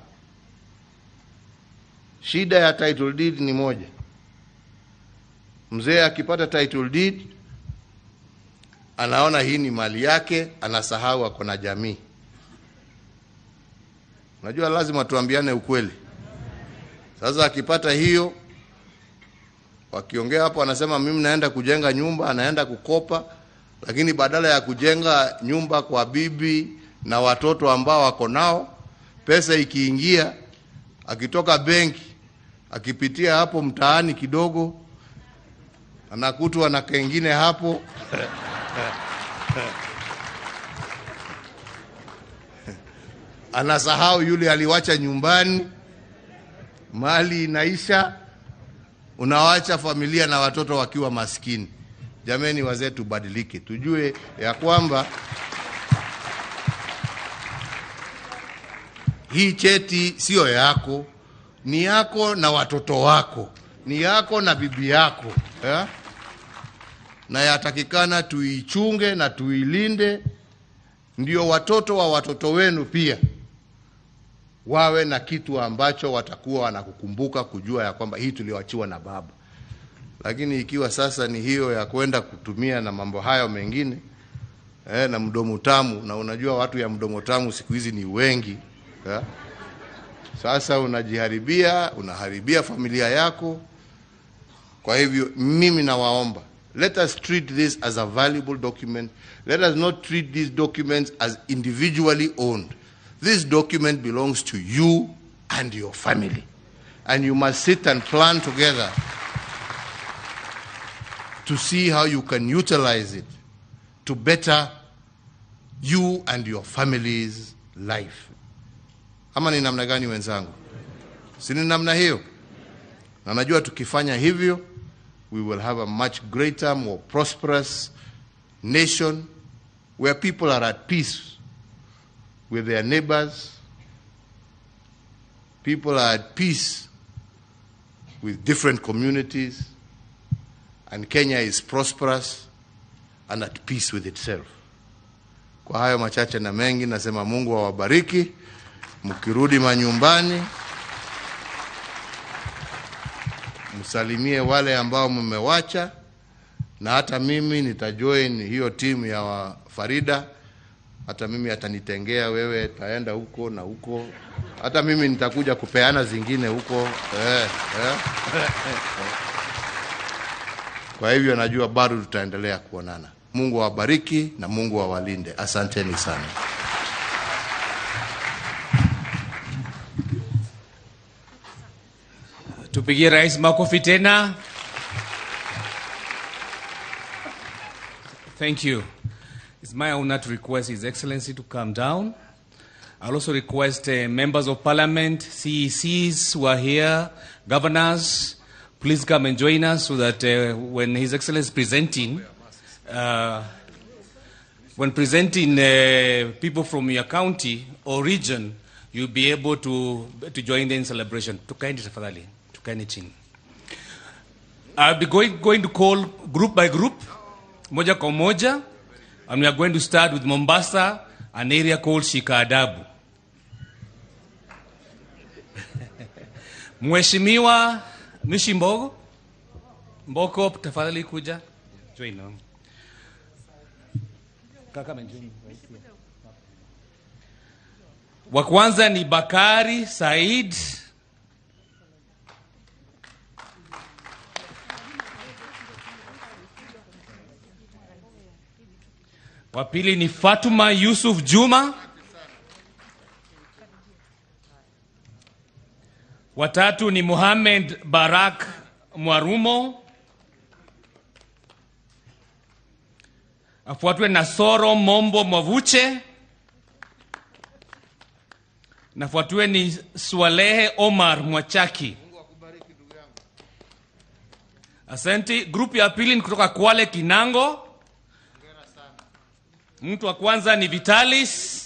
Shida ya title deed ni moja. Mzee akipata title deed anaona hii ni mali yake, anasahau ako na jamii. Unajua lazima tuambiane ukweli. Sasa akipata hiyo, wakiongea hapo anasema mimi naenda kujenga nyumba, anaenda kukopa, lakini badala ya kujenga nyumba kwa bibi na watoto ambao wako nao, pesa ikiingia, akitoka benki, akipitia hapo mtaani kidogo, anakutwa na kengine hapo. Anasahau yule aliwacha nyumbani, mali inaisha, unawacha familia na watoto wakiwa maskini. Jameni wazee, tubadilike, tujue ya kwamba hii cheti sio yako, ni yako na watoto wako, ni yako na bibi yako, eh? Na yatakikana tuichunge na tuilinde, ndio watoto wa watoto wenu pia wawe na kitu ambacho watakuwa wanakukumbuka, kujua ya kwamba hii tulioachiwa na baba. Lakini ikiwa sasa ni hiyo ya kwenda kutumia na mambo hayo mengine, na mdomo tamu, na unajua watu ya mdomo tamu siku hizi ni wengi, eh? Sasa unajiharibia, unaharibia familia yako. Kwa hivyo mimi nawaomba, let us treat this as a valuable document. Let us not treat these documents as individually owned. This document belongs to you and your family. And you must sit and plan together to see how you can utilize it to better you and your family's life. Ama ni namna gani wenzangu? Si ni namna hiyo? Na najua tukifanya hivyo, we will have a much greater, more prosperous nation where people are at peace with their neighbors. People are at peace with different communities, and Kenya is prosperous and at peace with itself. Kwa hayo machache na mengi, nasema Mungu awabariki. Mkirudi manyumbani, msalimie wale ambao mmewacha, na hata mimi nitajoin hiyo timu ya Farida. Hata mimi atanitengea wewe, taenda huko na huko. Hata mimi nitakuja kupeana zingine huko. Kwa hivyo najua bado tutaendelea kuonana. Mungu awabariki na Mungu awalinde. Asanteni sana. Tupigie Rais makofi tena. Thank you. It's my honor to request His Excellency to come down. I'll also request members of parliament, CECs who are here, governors, please come and join us so that when His Excellency is presenting, people from your county or region, you'll be able to join them in celebration. Tukaeni tafadhali, tukaeni chini. I'll be going to call group by group, moja kwa moja, and we are going to start with Mombasa, an area called Shikaadabu. Mheshimiwa Mishi Mbogo, Mboko, tafadhali kuja. Join now. Kaka menjini. Wa kwanza ni Bakari Said. Wa pili ni Fatuma Yusuf Juma. Watatu ni Mohamed Barak Mwarumo. Afuatwe na Soro Mombo Mwavuche. Nafuatwe ni Swalehe Omar Mwachaki. Asante. Grupu ya pili ni kutoka Kwale Kinango. Mtu wa kwanza ni Vitalis.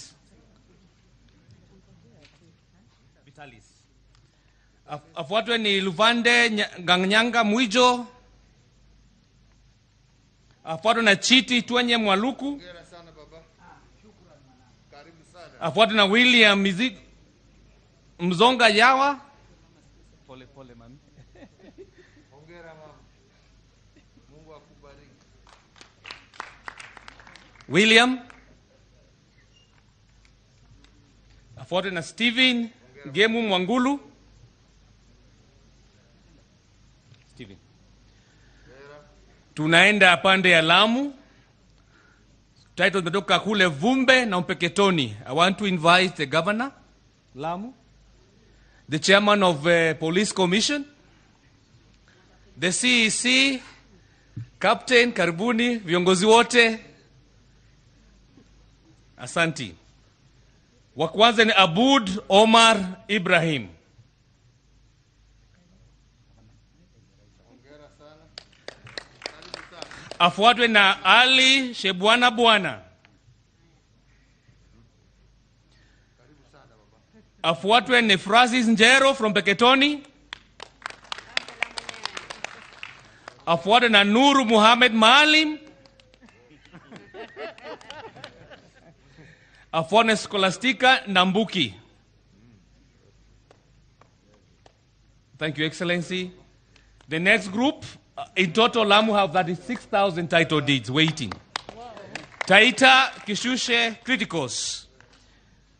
Vitalis. Afuatwe ni Luvande Gangnyanga Mwijo. Afuatwe na Chiti Twenye Mwaluku. Afuatwe na William Mizi Mzonga Yawa. Pole pole mami. William. Afuatwe na Steven Gemu Mwangulu. Steven. Tunaenda pande ya Lamu. Title zimetoka kule Vumbe na Mpeketoni. I want to invite the governor, Lamu, the chairman of Police Commission, the CEC, Captain, karibuni, viongozi wote. Asanti. Wa kwanza ni Abud Omar Ibrahim. Afuatwe na Ali Shebwana Bwana. Afuatwe ni Francis Njero from Peketoni. Afuatwe na Nuru Muhammad Maalim. Afuatwe na Scholastica Nambuki. Thank you, Excellency. The next group, in total, Lamu have 36,000 title deeds waiting. Wow. Taita Kishushe Criticals.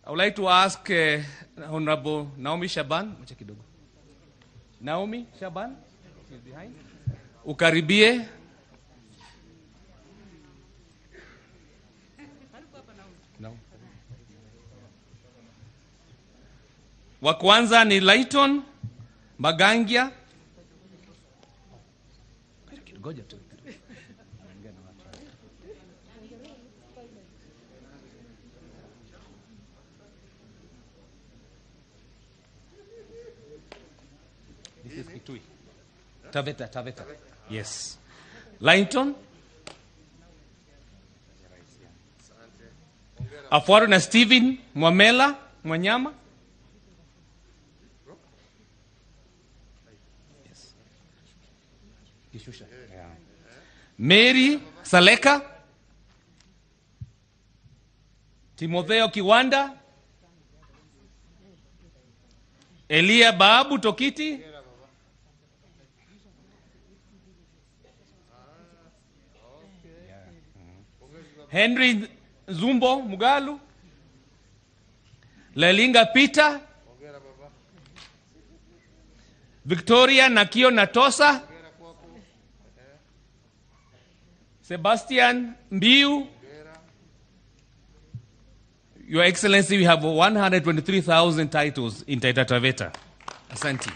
I would like to ask Honorable Naomi Shaban. Naomi Shaban, she's behind. Ukaribie. No. Wa kwanza ni Lighton Magangia. Ngoja tu. This is Kitui. Taveta, Taveta. Yes. Lighton. Afuatwe na Steven Mwamela Mwanyama. Yes. Kishusha. Yeah. Mary Saleka. Timotheo Kiwanda. Elia Babu Tokiti. Henry Zumbo Mugalu. Lelinga Peter. Victoria Nakio Natosa. Sebastian Mbiu. Your Excellency, we have 123,000 titles in Taita Taveta. Asante.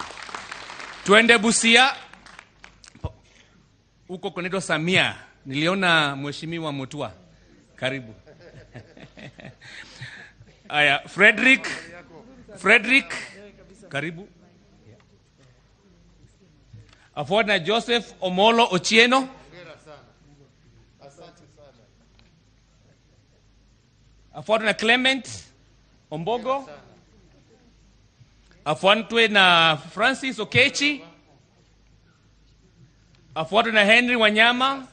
Tuende Busia. Huko kunaitwa Samia. Niliona Mheshimiwa Mutua. Karibu. Aya, Frederick. Frederick. Karibu. Afuatwe na Joseph Omolo Ochieno. Afuatwe na Clement Ombogo. Afuatwe na Francis Okechi. Afuatwe na Henry Wanyama.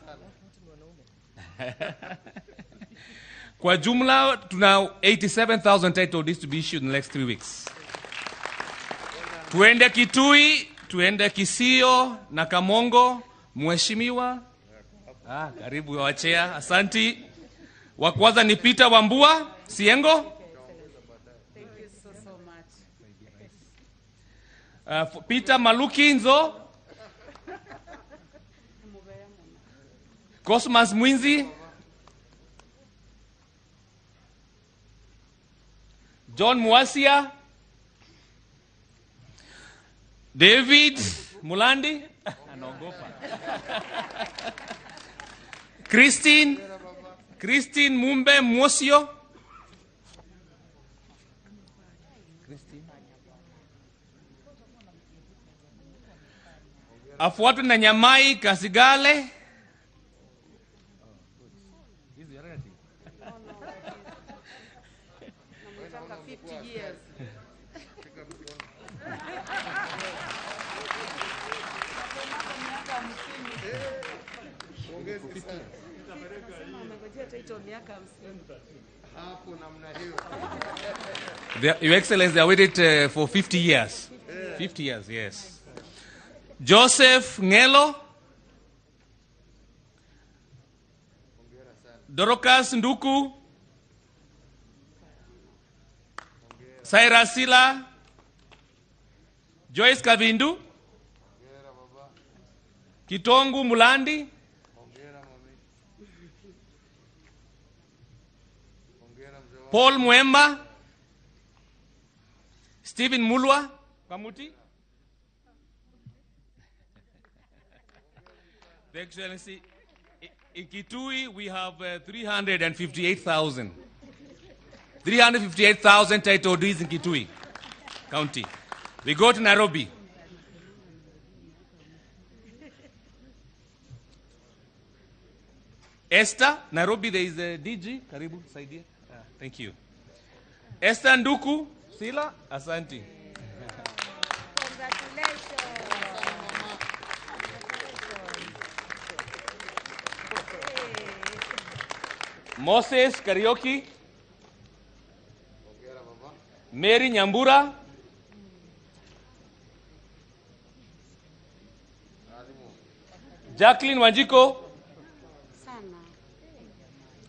Kwa jumla tuna 87,000 title deeds to be issued in the next 3 weeks. Tuende Kitui, tuende Kisio na Kamongo. Mheshimiwa, karibu wachea. Asanti. Wa kwanza ni Peter Wambua Siengo. Thank you so much. Peter Maluki Nzo. Cosmas Mwinzi. John Muasia. David Mulandi. Anaogopa. Christine Mumbe Mwosio. Christine. Afuatwe na Nyamai Kasigale. Your Excellency, they waited for 50 years. 50 years, yes. Joseph Ngelo. Dorocas Nduku, Cyrus Sila, Joyce Kavindu, Kitongu Mulandi, Paul Mwemba, Stephen Mulwa, Kamuti. The Excellency, in Kitui we have 358,000. 358,000 title deeds in Kitui County. We go to Nairobi. Esther, Nairobi there is a DG. Karibu, saidia. Thank you. Esther Nduku, Sila, asante. Congratulations. Moses Kariuki, Mary Nyambura, Jacqueline Wanjiko,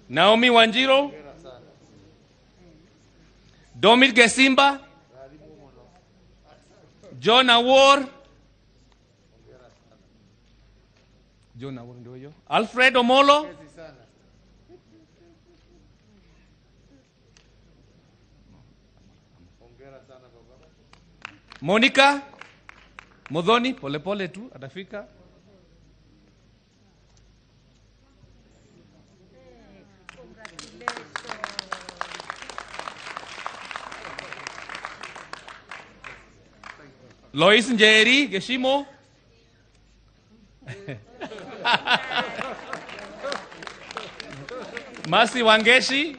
Naomi Wanjiro, Domit Gesimba, John Awor, John Awor ndio huyo, Alfred Omolo, Monica Modhoni, polepole tu atafika. Lois Njeri Geshimo. Masi Wangeshi.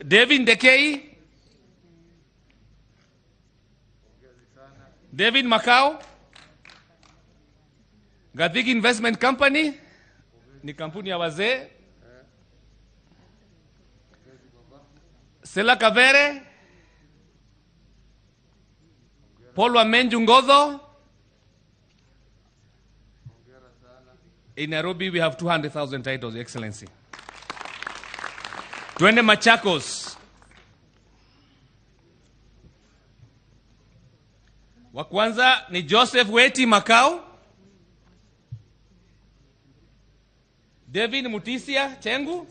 David Ndekei. David Macau. Gathigi Investment Company ni kampuni ya wazee. Sela Kavere. Paul Wamenju Ngodho. In Nairobi we have 200,000 titles, Excellency. Twende Machakos. Wa kwanza ni Joseph Weti Makau, David Mutisia Chengu,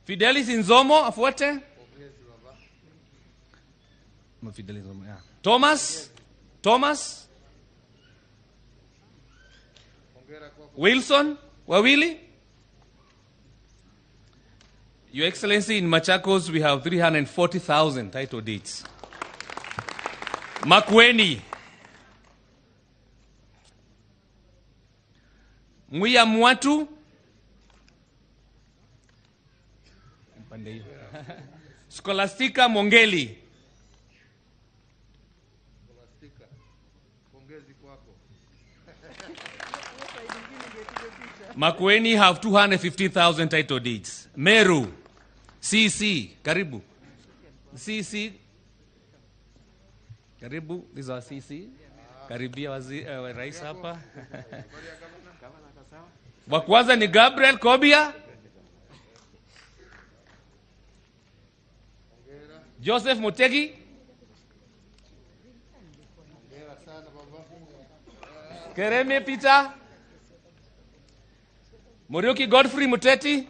Fidelis Nzomo afuate. Fidelis Nzomo, yeah. Thomas Wilson Wawili. Your Excellency, in Machakos we have 340,000 title deeds. Makueni, Mwia Mwatu, Scholastica Mongeli, Makueni have 215,000 title deeds. Meru, CC, karibu. CC, karibu, this is our CC. Karibia wazi, rais hapa. Wa kwanza ni Gabriel Kobia, Joseph Mutegi, Kereme Peter, Muriuki Godfrey Muteti,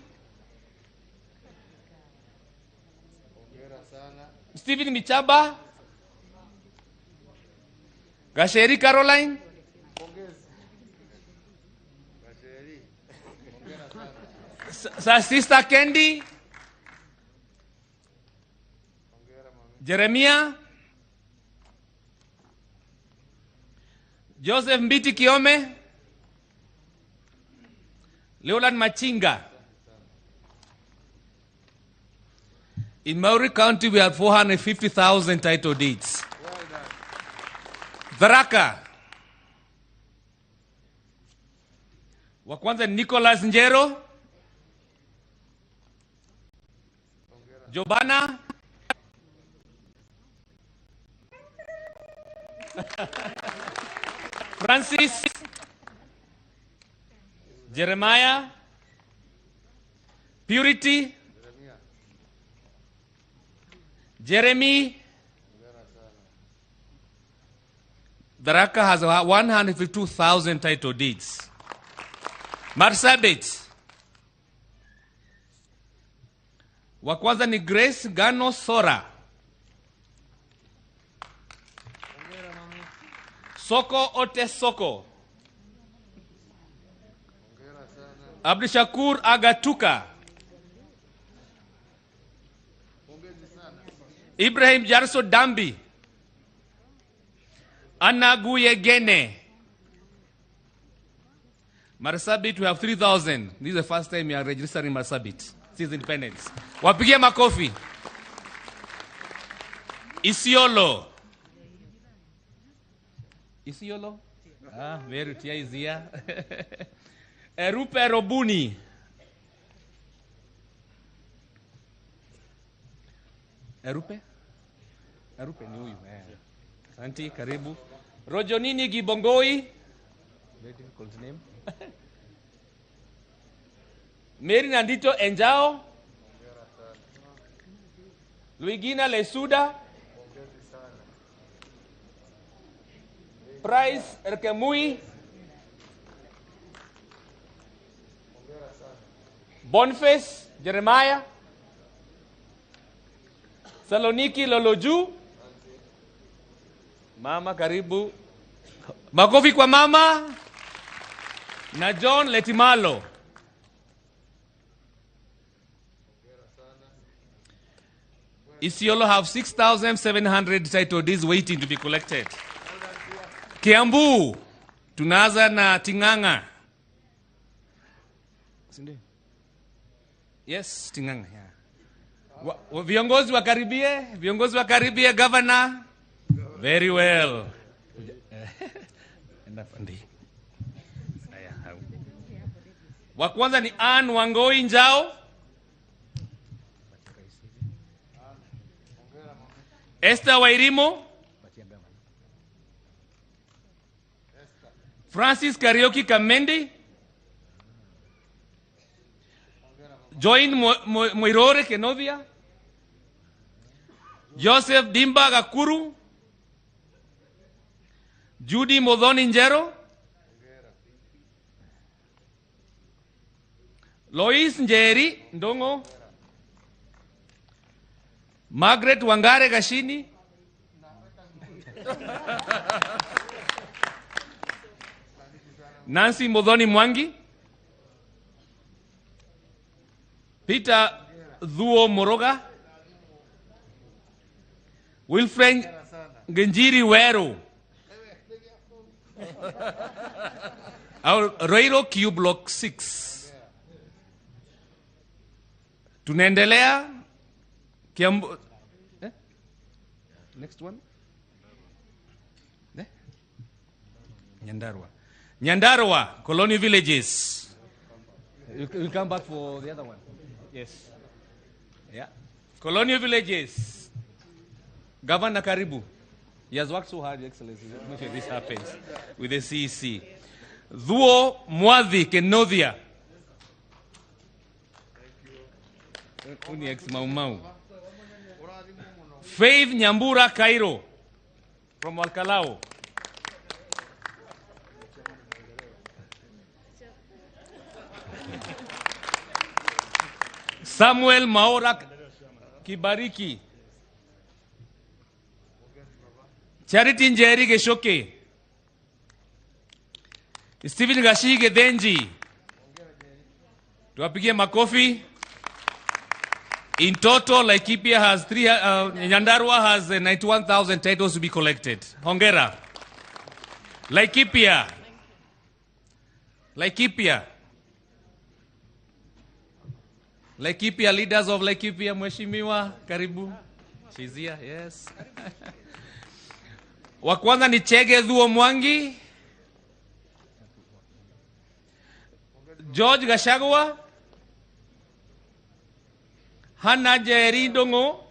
Stephen Michaba, Gasheri Caroline, Sister Kendi, Jeremia, Joseph Mbiti Kiome, Leoland Machinga. In Maori County, we have 450,000 title deeds. Tharaka. Wa kwanza Nicholas Njero, Jobana, Francis, Jeremiah. Purity. Jeremy. Tharaka has 152,000 title deeds. Marsabit. Wa kwanza ni Grace Gano Sora. Soko Ote Soko. Abdishakur Agatuka. Ibrahim Jarso Dambi. Anaguyegene. Marsabit, we have 3,000. This is the first time we are registering Marsabit since independence. Wapigie makofi. Isiolo. Isiolo? Ah, Mary Tia is here. Erupe Robuni. Erupe? Erupe ni huyu. Asante, karibu. Rojonini Gibongoi. Very difficult name. Mary Nandito Enjao. Luigina Lesuda. Price Erkemui. Boniface Jeremiah. Saloniki Loloju. Mama, karibu. Makofi kwa mama. Na John Letimalo. Isiolo have 6,700 title deeds waiting to be collected. Kiambu, tunaanza na Ting'ang'a. Yes, Ting'ang'a. Yeah. Viongozi wakaribie, governor. Very well. Wa kwanza ni Ann Wangoi Njao. Esther Wairimo. Francis Kariuki Kamendi. Join Moirore Kenovia. Joseph Dimba Gakuru. Judy Modhoni Njero. Lois Njeri Ndongo. Margaret Wangare Gashini. Nancy Modhoni Mwangi. Peter Thuo Moroga. Wilfred Ngenjiri Weru. Our Roiro Q Block 6. Tunaendelea Kiambu. Eh? Next one. Eh? Nyandarua. Nyandarua, Colony Villages. You come back for the other one. Yes. Yeah. Colonial Villages. Governor Karibu. He has worked so hard, Excellency, to make sure this happens with the CEC. Thuo Mwadhi Kenothia. Uni ex Mau Mau. Faith Nyambura Cairo from Walkalao. Samuel Maora Kibariki. Charity Njeri Geshoke. Stephen Gashige Denji. Tuwapigie makofi. In total, Laikipia has Nyandarua has 91,000 titles to be collected. Hongera. Laikipia. Laikipia. Laikipia, leaders of Laikipia, Mheshimiwa, karibu. She's here, yes. Wa kwanza ni Chege Thuo Mwangi. George Gachagua. Hannah Njeri Ndongo.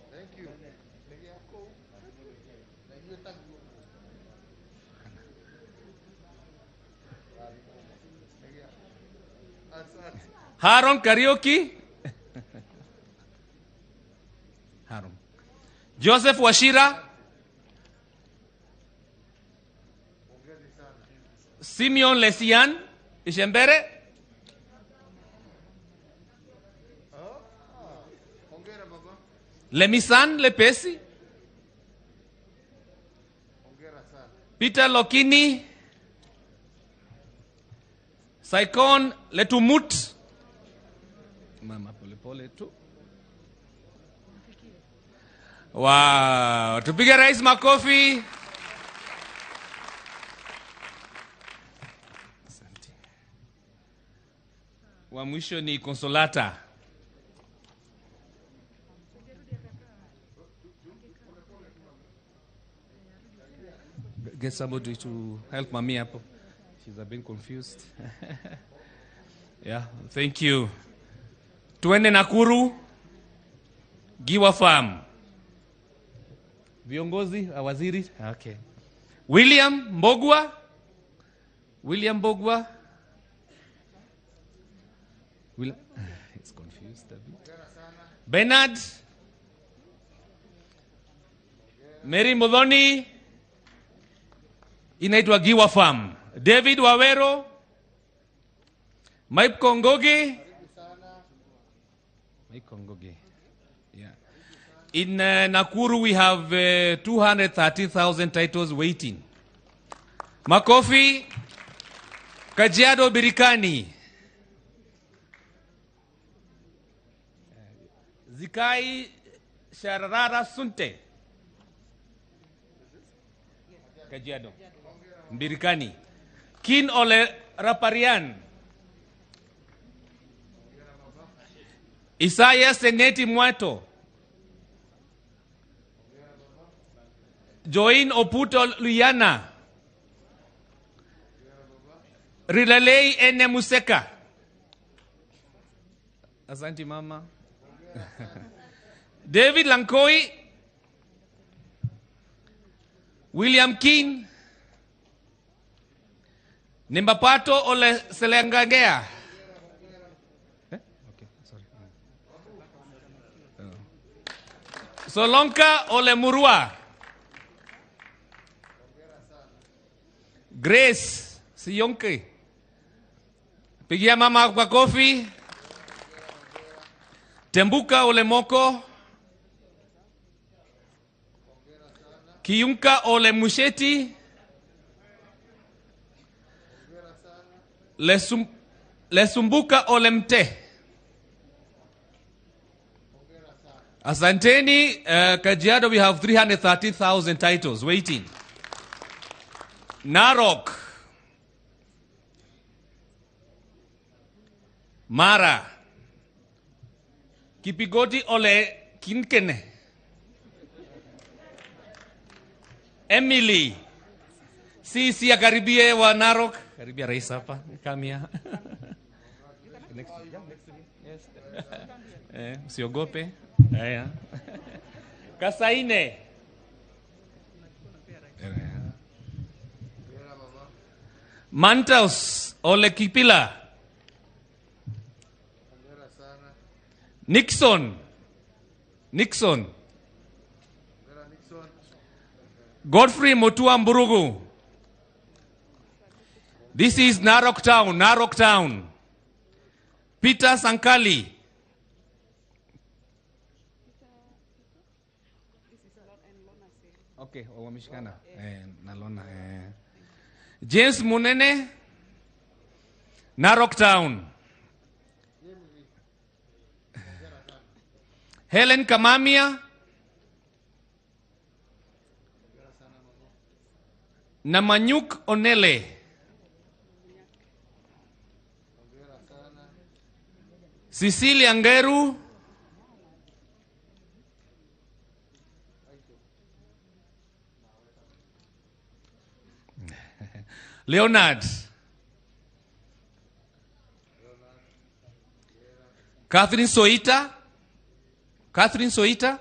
Haron Kariuki. Haron. Joseph Wachira. Simeon Lesian Ishembere. Lemisan Lepesi. Peter Lokini. Saikon Letumut. Mama pole pole tu. Wow, tupige rais makofi. Asante. Wa mwisho ni Consolata. Get somebody to help mami hapo. She's a bit confused. Yeah, thank you. Tuende Nakuru, Giwa Farm. Viongozi, waziri. Okay. William Mbogwa. William Mbogwa. It's confused a bit. Bernard. Mary Muthoni. Inaitwa Giwa Farm. David Wawero. Mike Kongoge. Mike Kongoge. Yeah. In Nakuru, we have 230,000 titles waiting. Makofi. Kajiado Birikani. Zikai Sharara Sunte. Kajiado Birikani. Kin Ole Raparian. Isaiah Seneti Mwato. Join Oputo Luyana. Rilalei Ene Museka. Asante mama. David Lankoi. William King. Nimbapato Ole Selengagea. Okay, sorry. Solonka Ole Murua. Grace Siyonke. Pigia mama kwa kofi. Tembuka Ole Moko. Kiyunka Ole Musheti. Lesumbuka Ole Mte. Asanteni. Kajiado, we have 330,000 titles waiting. Narok. Mara. Kipigoti Ole Kinkene. Emily. Sisi akaribie wa Narok. Karibia rais hapa. Come here. Next to me. Yes. Usiogope. Haya. Kasaine. Mantaus Ole Kipila. Nixon. Nixon. Godfrey Mutua Mburugu. This is Narok Town, Narok Town. Peter Sankali. Okay, wameshikana. Nalona. James Munene, Narok Town. Helen Kamamia. Namanyuk Onele. Cecilia Ngeru. Leonard. Catherine Soita. Catherine Soita.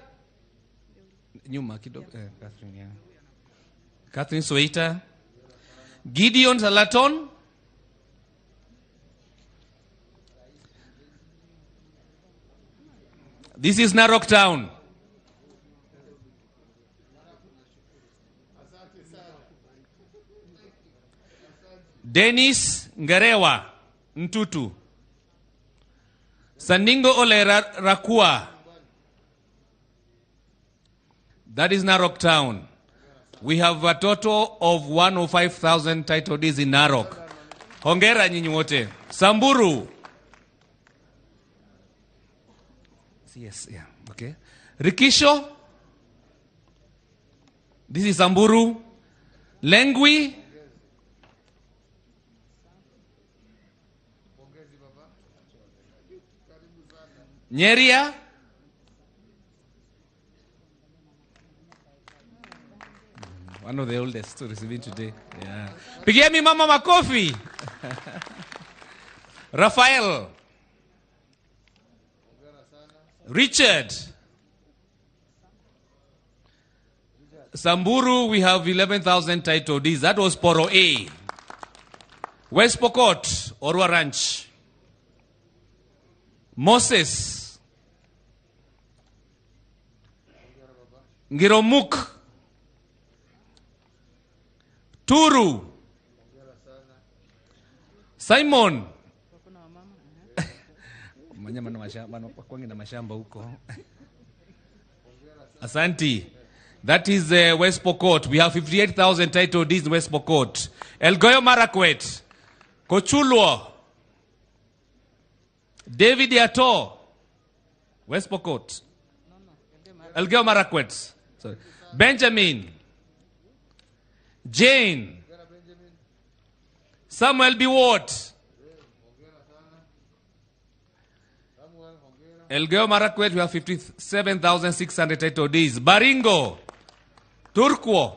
Nyuma kidogo. Catherine, yeah. Catherine Soita. Gideon Salaton. This is Narok Town. Dennis Ngarewa Ntutu. Saningo Ole Rakua. That is Narok Town. We have a total of 105,000 title deeds in Narok. Hongera nyinyi wote. Samburu. Yes, yeah, okay. Rikisho. This is Samburu. Lengui. Nyeria. One of the oldest to receiving today. Yeah. Pigia mi mama makofi. Rafael. Richard. Samburu, we have 11,000 title deeds. That was Poro A. West Pokot, Orwa Ranch. Moses. Ngiromuk. Turu. Simon. Asante. That is West Pokot. We have 58,000 title deeds in West Pokot. Elgeyo Marakwet. Kochulwo. David Yato. West Pokot. Elgeyo Marakwet. Sorry. Benjamin. Jane. Samuel Biwott. Elgeyo Marakwet, we have 57,600 title deeds. Baringo, Turquo,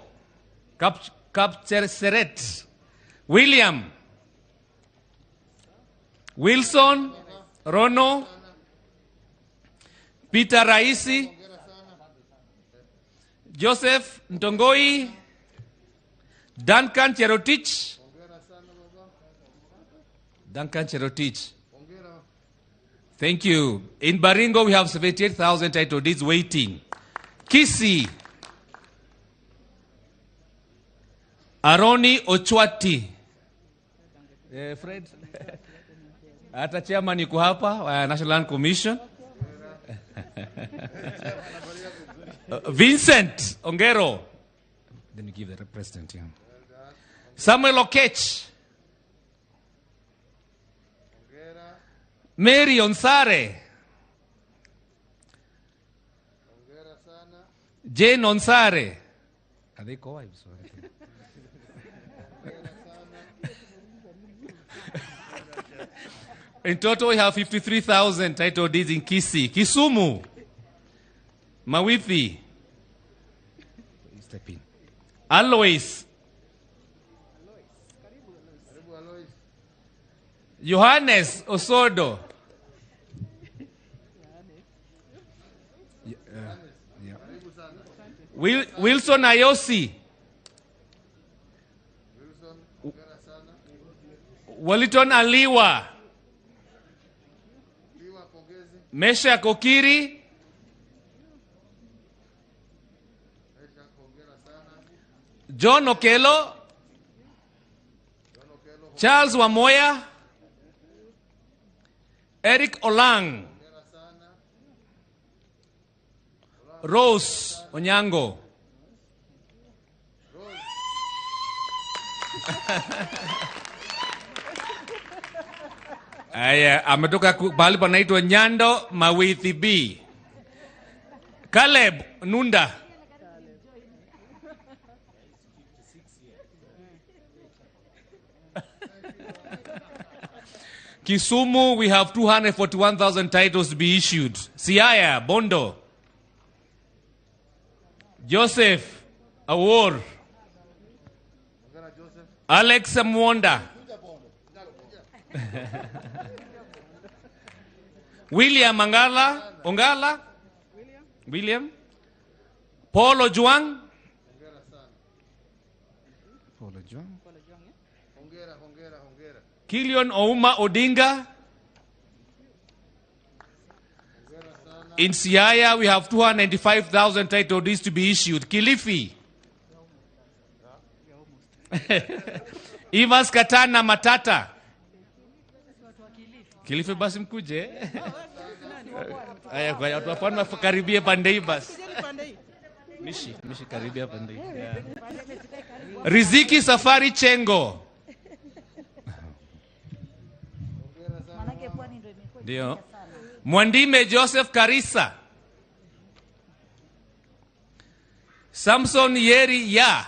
Kapcherseret, William, Wilson, Rono, Peter Raisi, Joseph Ntongoi, Duncan Cherotich. Duncan Cherotich. Thank you. In Baringo, we have 78,000 title deeds waiting. Kisi. Aroni Ochwati. Fred. Hata chairman yuko hapa, National Land Commission. Vincent Ongero. Then you give the president. Yeah. Samuel Okech. Mary Onsare. Jane Onsare. Are they co-wives? In total, we have 53,000 title deeds in Kisii. Kisumu. Mawithi. Step in. Alois. Johannes Osodo. Yeah. Wilson Ayosi. Wellington Aliwa. Mesha Kokiri. John Okelo. Charles Wamoya. Eric Olang. Rose Onyango. Aya, ametoka pahali panaitwa Nyando Mawithi B. Caleb Nunda. Kisumu, we have 241,000 titles to be issued. Siaya, Bondo. Joseph Awor. Alex Mwonda. William Angala, Ongala. William. Paul Ojuang. Paul Ojuang. Kilion Ouma Odinga. In Siaya, we have 295,000 title deeds to be issued. Kilifi. Evans Katana Matata. Kilifi basi mkuje. Aya, kwa watu hapana karibia pande hii basi. Mishi, mishi karibia pande hii. Yeah. Riziki Safari Chengo. Ndio. Mwandime Joseph Karisa. Samson Yeri Ya.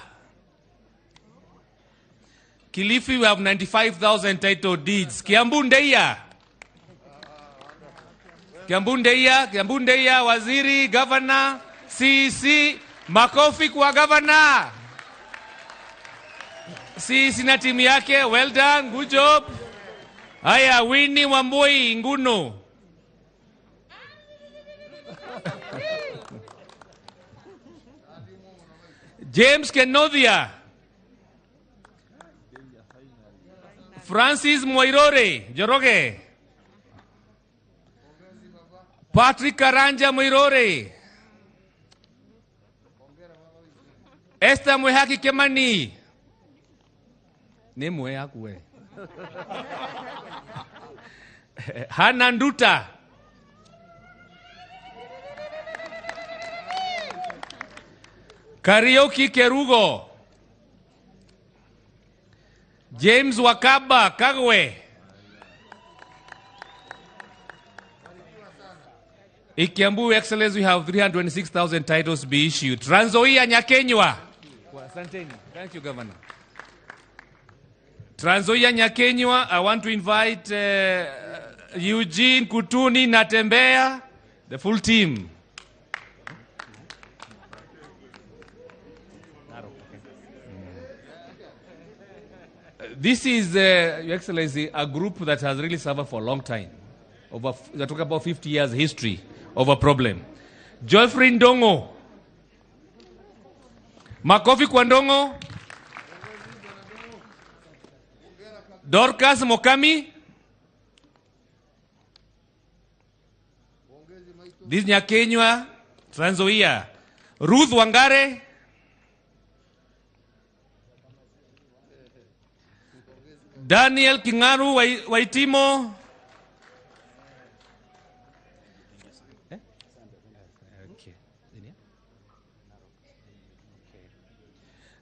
Kilifi, we have 95,000 title deeds. Kiambu Ndeya. Kiambu Ndeya, Kiambu Ndeya, Waziri, Governor, CC, makofi kwa Governor. CC na timu yake, well done, good job. Haya, Winnie Wambui Nguno. James Kenodia. Francis Moirore Joroge. Patrick Karanja Moirore. Esther Mwehaki Kemani. Ni mwe we. Hana Nduta. Karaoke Kerugo. James Wakaba Kagwe. Ikiambu, Excellence, we have 326,000 titles to be issued. Trans Nzoia Nyakenywa. Asanteni. Thank you, Governor. Trans Nzoia Nyakenywa, I want to invite Eugene Kutuni Natembea, the full team. This is, Your Excellency, a group that has really suffered for a long time. Over, they talk about 50 years history of a problem. Geoffrey Ndongo. Makofi kwa Ndongo. Dorcas Mokami. This Nyakenywa, Trans Nzoia. Ruth Wangare. Daniel Kingaru Waitimo.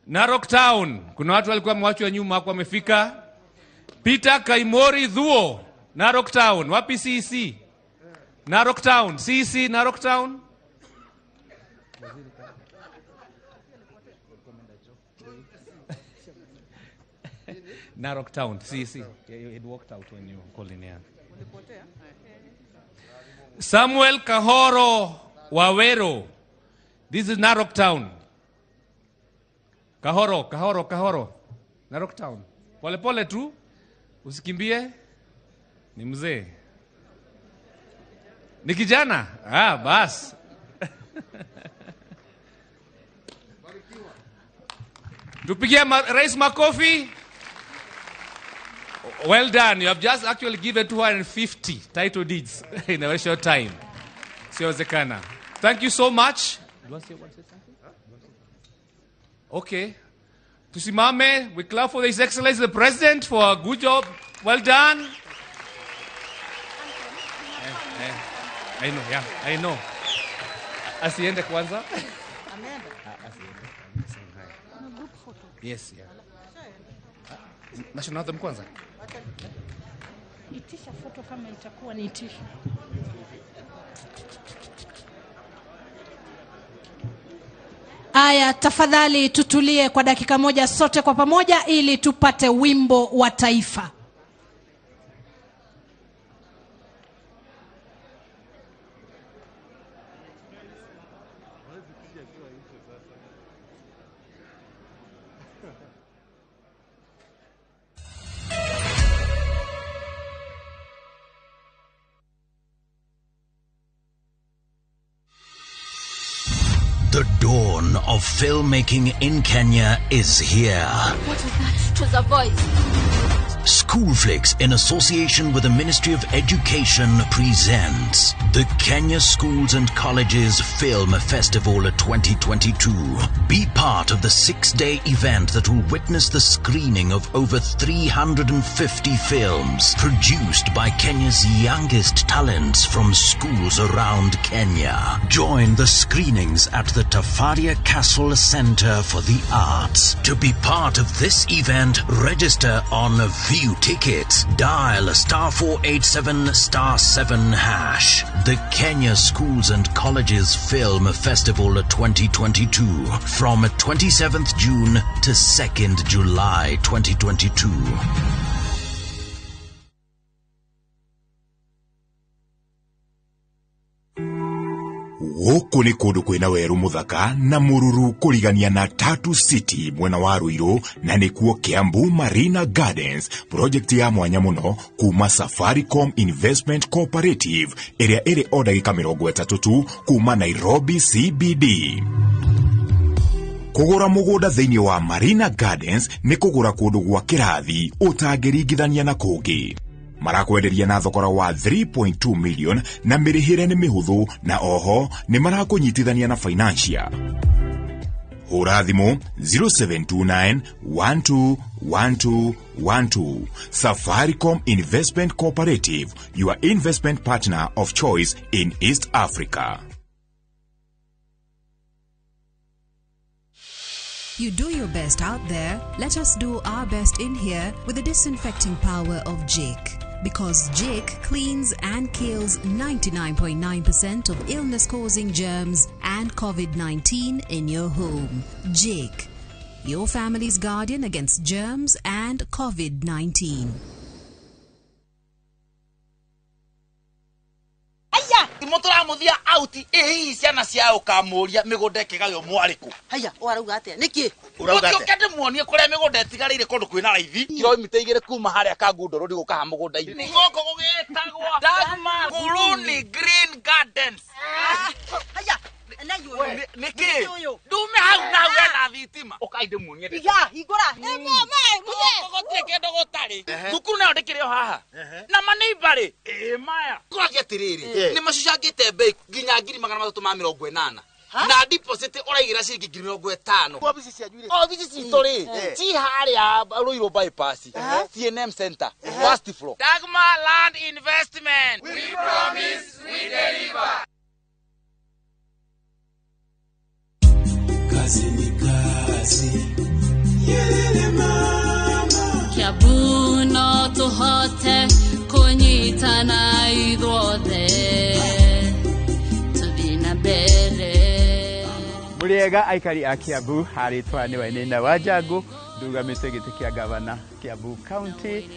Narok Town. Kuna watu walikuwa wamewachwa nyuma hapo wamefika. Peter Kaimori Thuo, Narok Town. Wapi CEC? Narok Town. CEC Narok Town. Narok Town, CEC. Yeah, it walked out when you called in here. Samuel Kahoro Wawero. This is Narok Town. Kahoro, Kahoro, Kahoro. Narok Town. Pole pole tu. Usikimbie. Ni mzee. Ni kijana. Ah, bas. Tupigie Rais makofi. Well done. You have just actually given 250 title deeds in a very short time. Siwezekana. Thank you so much. Do you want to say something? Okay. Tusimame, we clap for His Excellency the President for a good job. Well done. I know, yeah, I know. Asiende kwanza. Asiende. Yes, yeah. National anthem kwanza. Itisha foto kama itakuwa ni itisha. Aya, tafadhali tutulie kwa dakika moja sote kwa pamoja ili tupate wimbo wa taifa. The dawn of filmmaking in Kenya is here. What is that? It was a voice. Schoolflix, in association with the Ministry of Education, presents the Kenya Schools and Colleges Film Festival 2022. Be part of the 6-day event that will witness the screening of over 350 films produced by Kenya's youngest talents from schools around Kenya. Join the screenings at the Tafaria Castle Center for the Arts. To be part of this event, register on View Tickets. Dial *487*7#. The Kenya Schools and Colleges Film Festival 2022 from 27th June to 2nd July 2022. Gũkũ nĩ kũndũ kwĩna werũ mũthaka na mũruru kũrigania na Tatu City mwena wa Ruiru, na nĩkuo Kiambu Marina Gardens, project ya mwanya mũno kuma Safaricom Investment Cooperative ĩrĩa ĩrĩ o ndagĩka 30 tu kuma Nairobi CBD. Kũgũra mũgũnda thĩinĩ wa Marina Gardens nĩ kũgũra kũndũ gwa kĩrathi ũtangĩringithania na kũngĩ. Marakwenderia na thogora wa 3.2 million na mĩrĩhĩre nĩ mĩhũthũ, na oho nĩ marakũnyitithania na financier. Hũra thimũ 0729 12 12 12. Safaricom Investment Cooperative, your investment partner of choice in East Africa. You do your best out there, let us do our best in here with the disinfecting power of Jake. Because Jake cleans and kills 99.9% of illness-causing germs and COVID-19 in your home. Jake, your family's guardian against germs and COVID-19. Mũtũramuthia auti ĩ ciana cia ũkamũria mĩgũnda ĩkĩgaywo mwarĩkũ. Haya, ũrauga atĩa? Nĩkĩ? Ũrauga atĩa? Ũkĩ ndĩmuonie kũrĩa mĩgũnda ĩtigarĩire kũndũ kwĩna raithi. Kilomita 2 kuma harĩa Kangundo Road gũka ha mũgũnda-inĩ. Nĩ gũkũ gũgĩtagwo Dagmar Nguruni Green Gardens. Haya, na yũ. Nĩkĩ? Ndume hau na hau hena thitima. Ũkai ndĩmuonie. Ya, hingũra. Gũtirĩ kĩndũ gũtarĩ. Thukuru nayo ndĩkĩrĩ o haha. Na maneiba rĩ, ĩ maya. Kũragia atĩrĩrĩ, nĩ macicangĩte bei nginya 380,000. Na deposit ũraigĩra ciringi 50,000. Obici cianyu rĩ? Obici citũ rĩ, ci harĩa Ruiru bypass, CNM Center, first floor. Dagmar Land Investment. We promise, we deliver. Kazi ni kazi. Yelele mama. Kiambu no tũhote kũnyitana ithuothe tũthiĩ na mbere. Mũrĩega aikari a Kiambu, harĩtwa nĩ Wainaina wa Njangu, ndugamĩte gĩtĩ kĩa gavana Kiambu County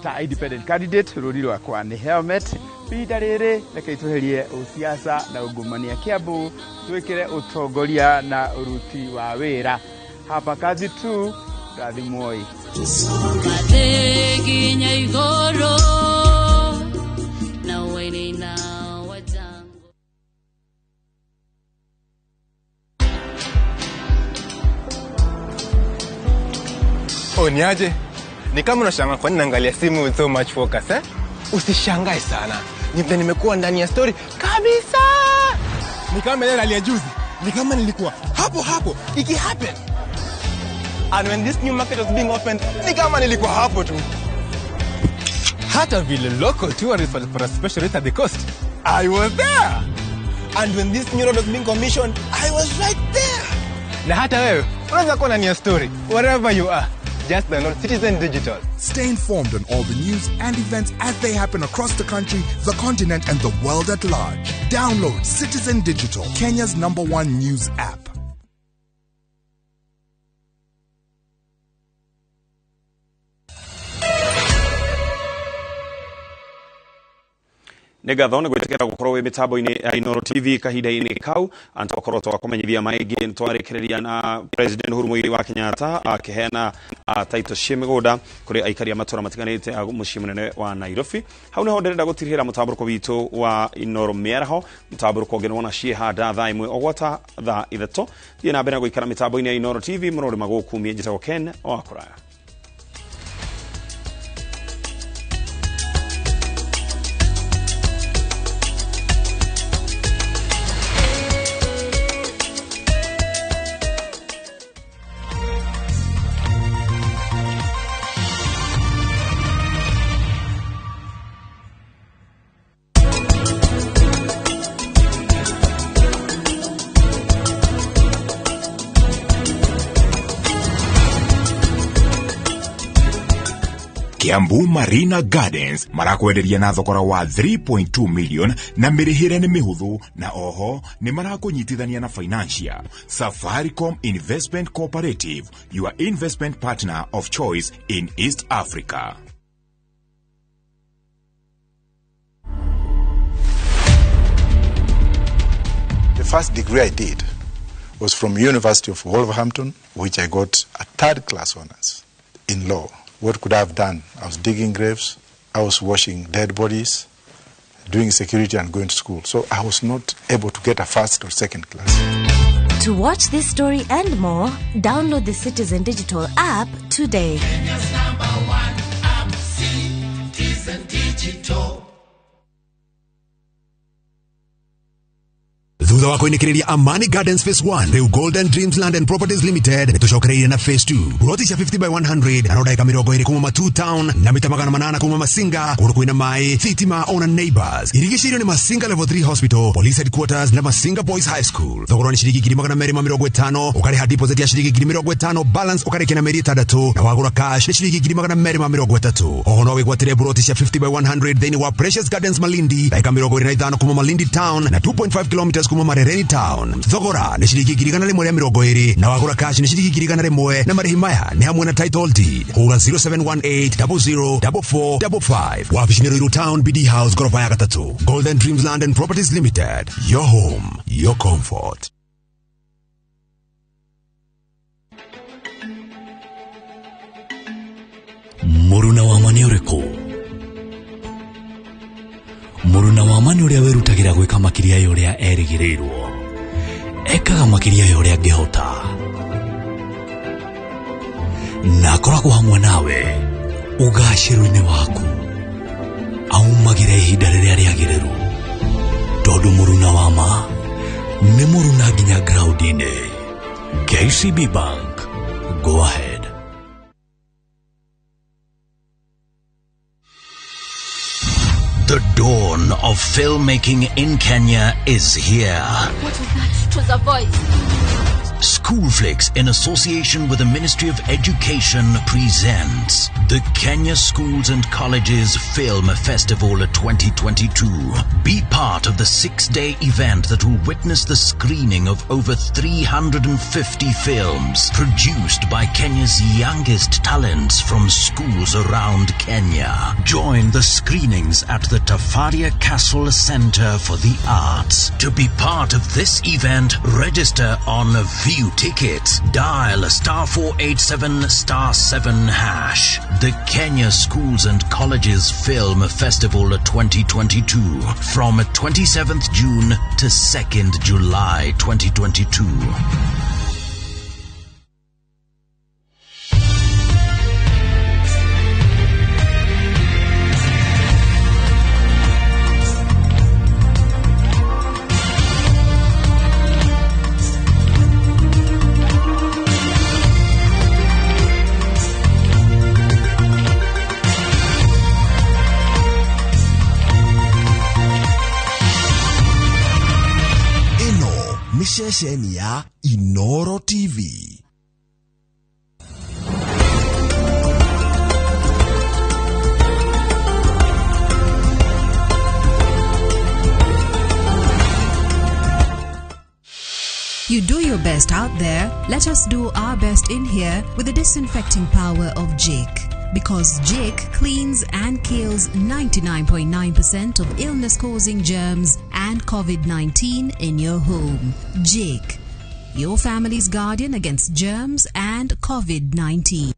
ta independent candidate. Rũri rwakwa nĩ helmet. Ihinda rĩrĩ reke itũherie ũsiasa na ungumania Kiambu, twĩkĩre ũtongoria na ũruti wa wĩra. Hapa kazi tu, rathimwoi. Nginya igũrũ na Wainaina wa Njangu. Oh, niaje? Ni kama unashangaa kwa nini naangalia simu with so much focus, eh? Usishangae sana. Ni vile nimekuwa ndani ya story kabisa. Ni kama ile rally ya juzi. Ni kama nilikuwa hapo hapo iki happen. And when this new market was being opened, ni kama nilikuwa hapo tu. Hata vile local tourists walipata special rate at the coast, I was there. And when this new road was being commissioned, I was right there. Na hata wewe unaweza kuwa ndani ya story wherever you are. Just download Citizen Digital. Stay informed on all the news and events as they happen across the country, the continent, and the world at large. Download Citizen Digital, Kenya's #1 news app. Nĩ ngatho nĩ gwĩtĩkĩra gũkorwo wĩ mĩtambo-inĩ ya Inooro TV kahinda-inĩ kau. Twakorwo twakũmenyithia maingĩ, nĩ twarĩkĩrĩria na President Uhuru Muigai wa Kenyatta akĩheana title cia mĩgũnda kũrĩ aikari a matũra matiganĩte a mũciĩ mũnene wa Nairobi. Hau nĩho ndĩrenda gũtirihĩra mũtambũrũko witũ wa Inooro mĩaraho. Mũtambũrũko ũngĩ nĩwona ciĩhanda thaa 1 o gwata thaa 3. Thiĩ na mbere na gũikara mĩtambo-inĩ ya Inooro TV. Mũrorĩ magũkumie. Njĩtagwo Ken wa Kũraya. Kiambu Marina Gardens marakwenderia na thogora wa 3.2 million na mĩrĩhĩre nĩ mĩhũthũ, na oho nĩ marakũnyitithania na financier. Safaricom Investment Cooperative, your investment partner of choice in East Africa. The first degree I did was from University of Wolverhampton, which I got a third class honors in law. What could I have done? I was digging graves, I was washing dead bodies, doing security and going to school. So I was not able to get a first or second class. To watch this story and more, download the Citizen Digital app today. Kenya's number one app, Citizen Digital. Thutha wa kuinikiria Amani Gardens Phase 1 riu Golden Dreams Land and Properties Limited nitucokereire na Phase 2 ploti cia 50 by 100 na ndagika 20 kuma Matu Town na mita 800 kuma Masinga kundu kwina mai thitima ona neighbors. Irigicĩirio ni Masinga Level 3 Hospital, Police Headquarters na Masinga Boys High School. Thogora ni ciringi 250, ukariha deposit ya ciringi 50, balance ukarikia na mĩeri 6, na wagura cash ni ciringi 230. Oho no wigwatire ploti cia 50 by 100 thĩinĩ wa Precious Gardens Malindi, ndagika 25 kuma Malindi Town na 2.5 kilometers kuma Marereni Town. Thogora ni ciringi 120 na wagura cash ni ciringi 101, na marĩhi maya ni hamwe na title deed. Hũra 0718 00 4455. Wabici nĩ Ruiru Town, BD House, gorofa ya 3. Golden Dreams Land and Properties Limited, your home, your comfort. Mũruna wa ma nĩ ũrĩkũ? Mũruna wa ma nĩ ũrĩa wĩrutagĩra gwĩka makĩria ya ũrĩa erĩgĩrĩirwo, ekaga makĩria ya ũrĩa angĩhota, na akoragwo hamwe nawe ũgacĩru-inĩ waku, aumagĩra ihinda rĩrĩa rĩagĩrĩru, tondũ mũruna wa ma nĩ mũruna nginya ground-inĩ. KCB Bank, go ahead. The dawn of filmmaking in Kenya is here. What was that? It was a voice. School Flicks, in association with the Ministry of Education, presents the Kenya Schools and Colleges Film Festival 2022. Be part of the 6-day event that will witness the screening of over 350 films produced by Kenya's youngest talents from schools around Kenya. Join the screenings at the Tafaria Castle Center for the Arts. To be part of this event, register on View Tickets. Dial *487*7#. The Kenya Schools and Colleges Film Festival 2022 from 27th June to 2nd July 2022. Ceceni ya Inoro TV. You do your best out there, let us do our best in here with the disinfecting power of Jik. Because Jik cleans and kills 99.9% of illness-causing germs and COVID-19 in your home. Jik, your family's guardian against germs and COVID-19.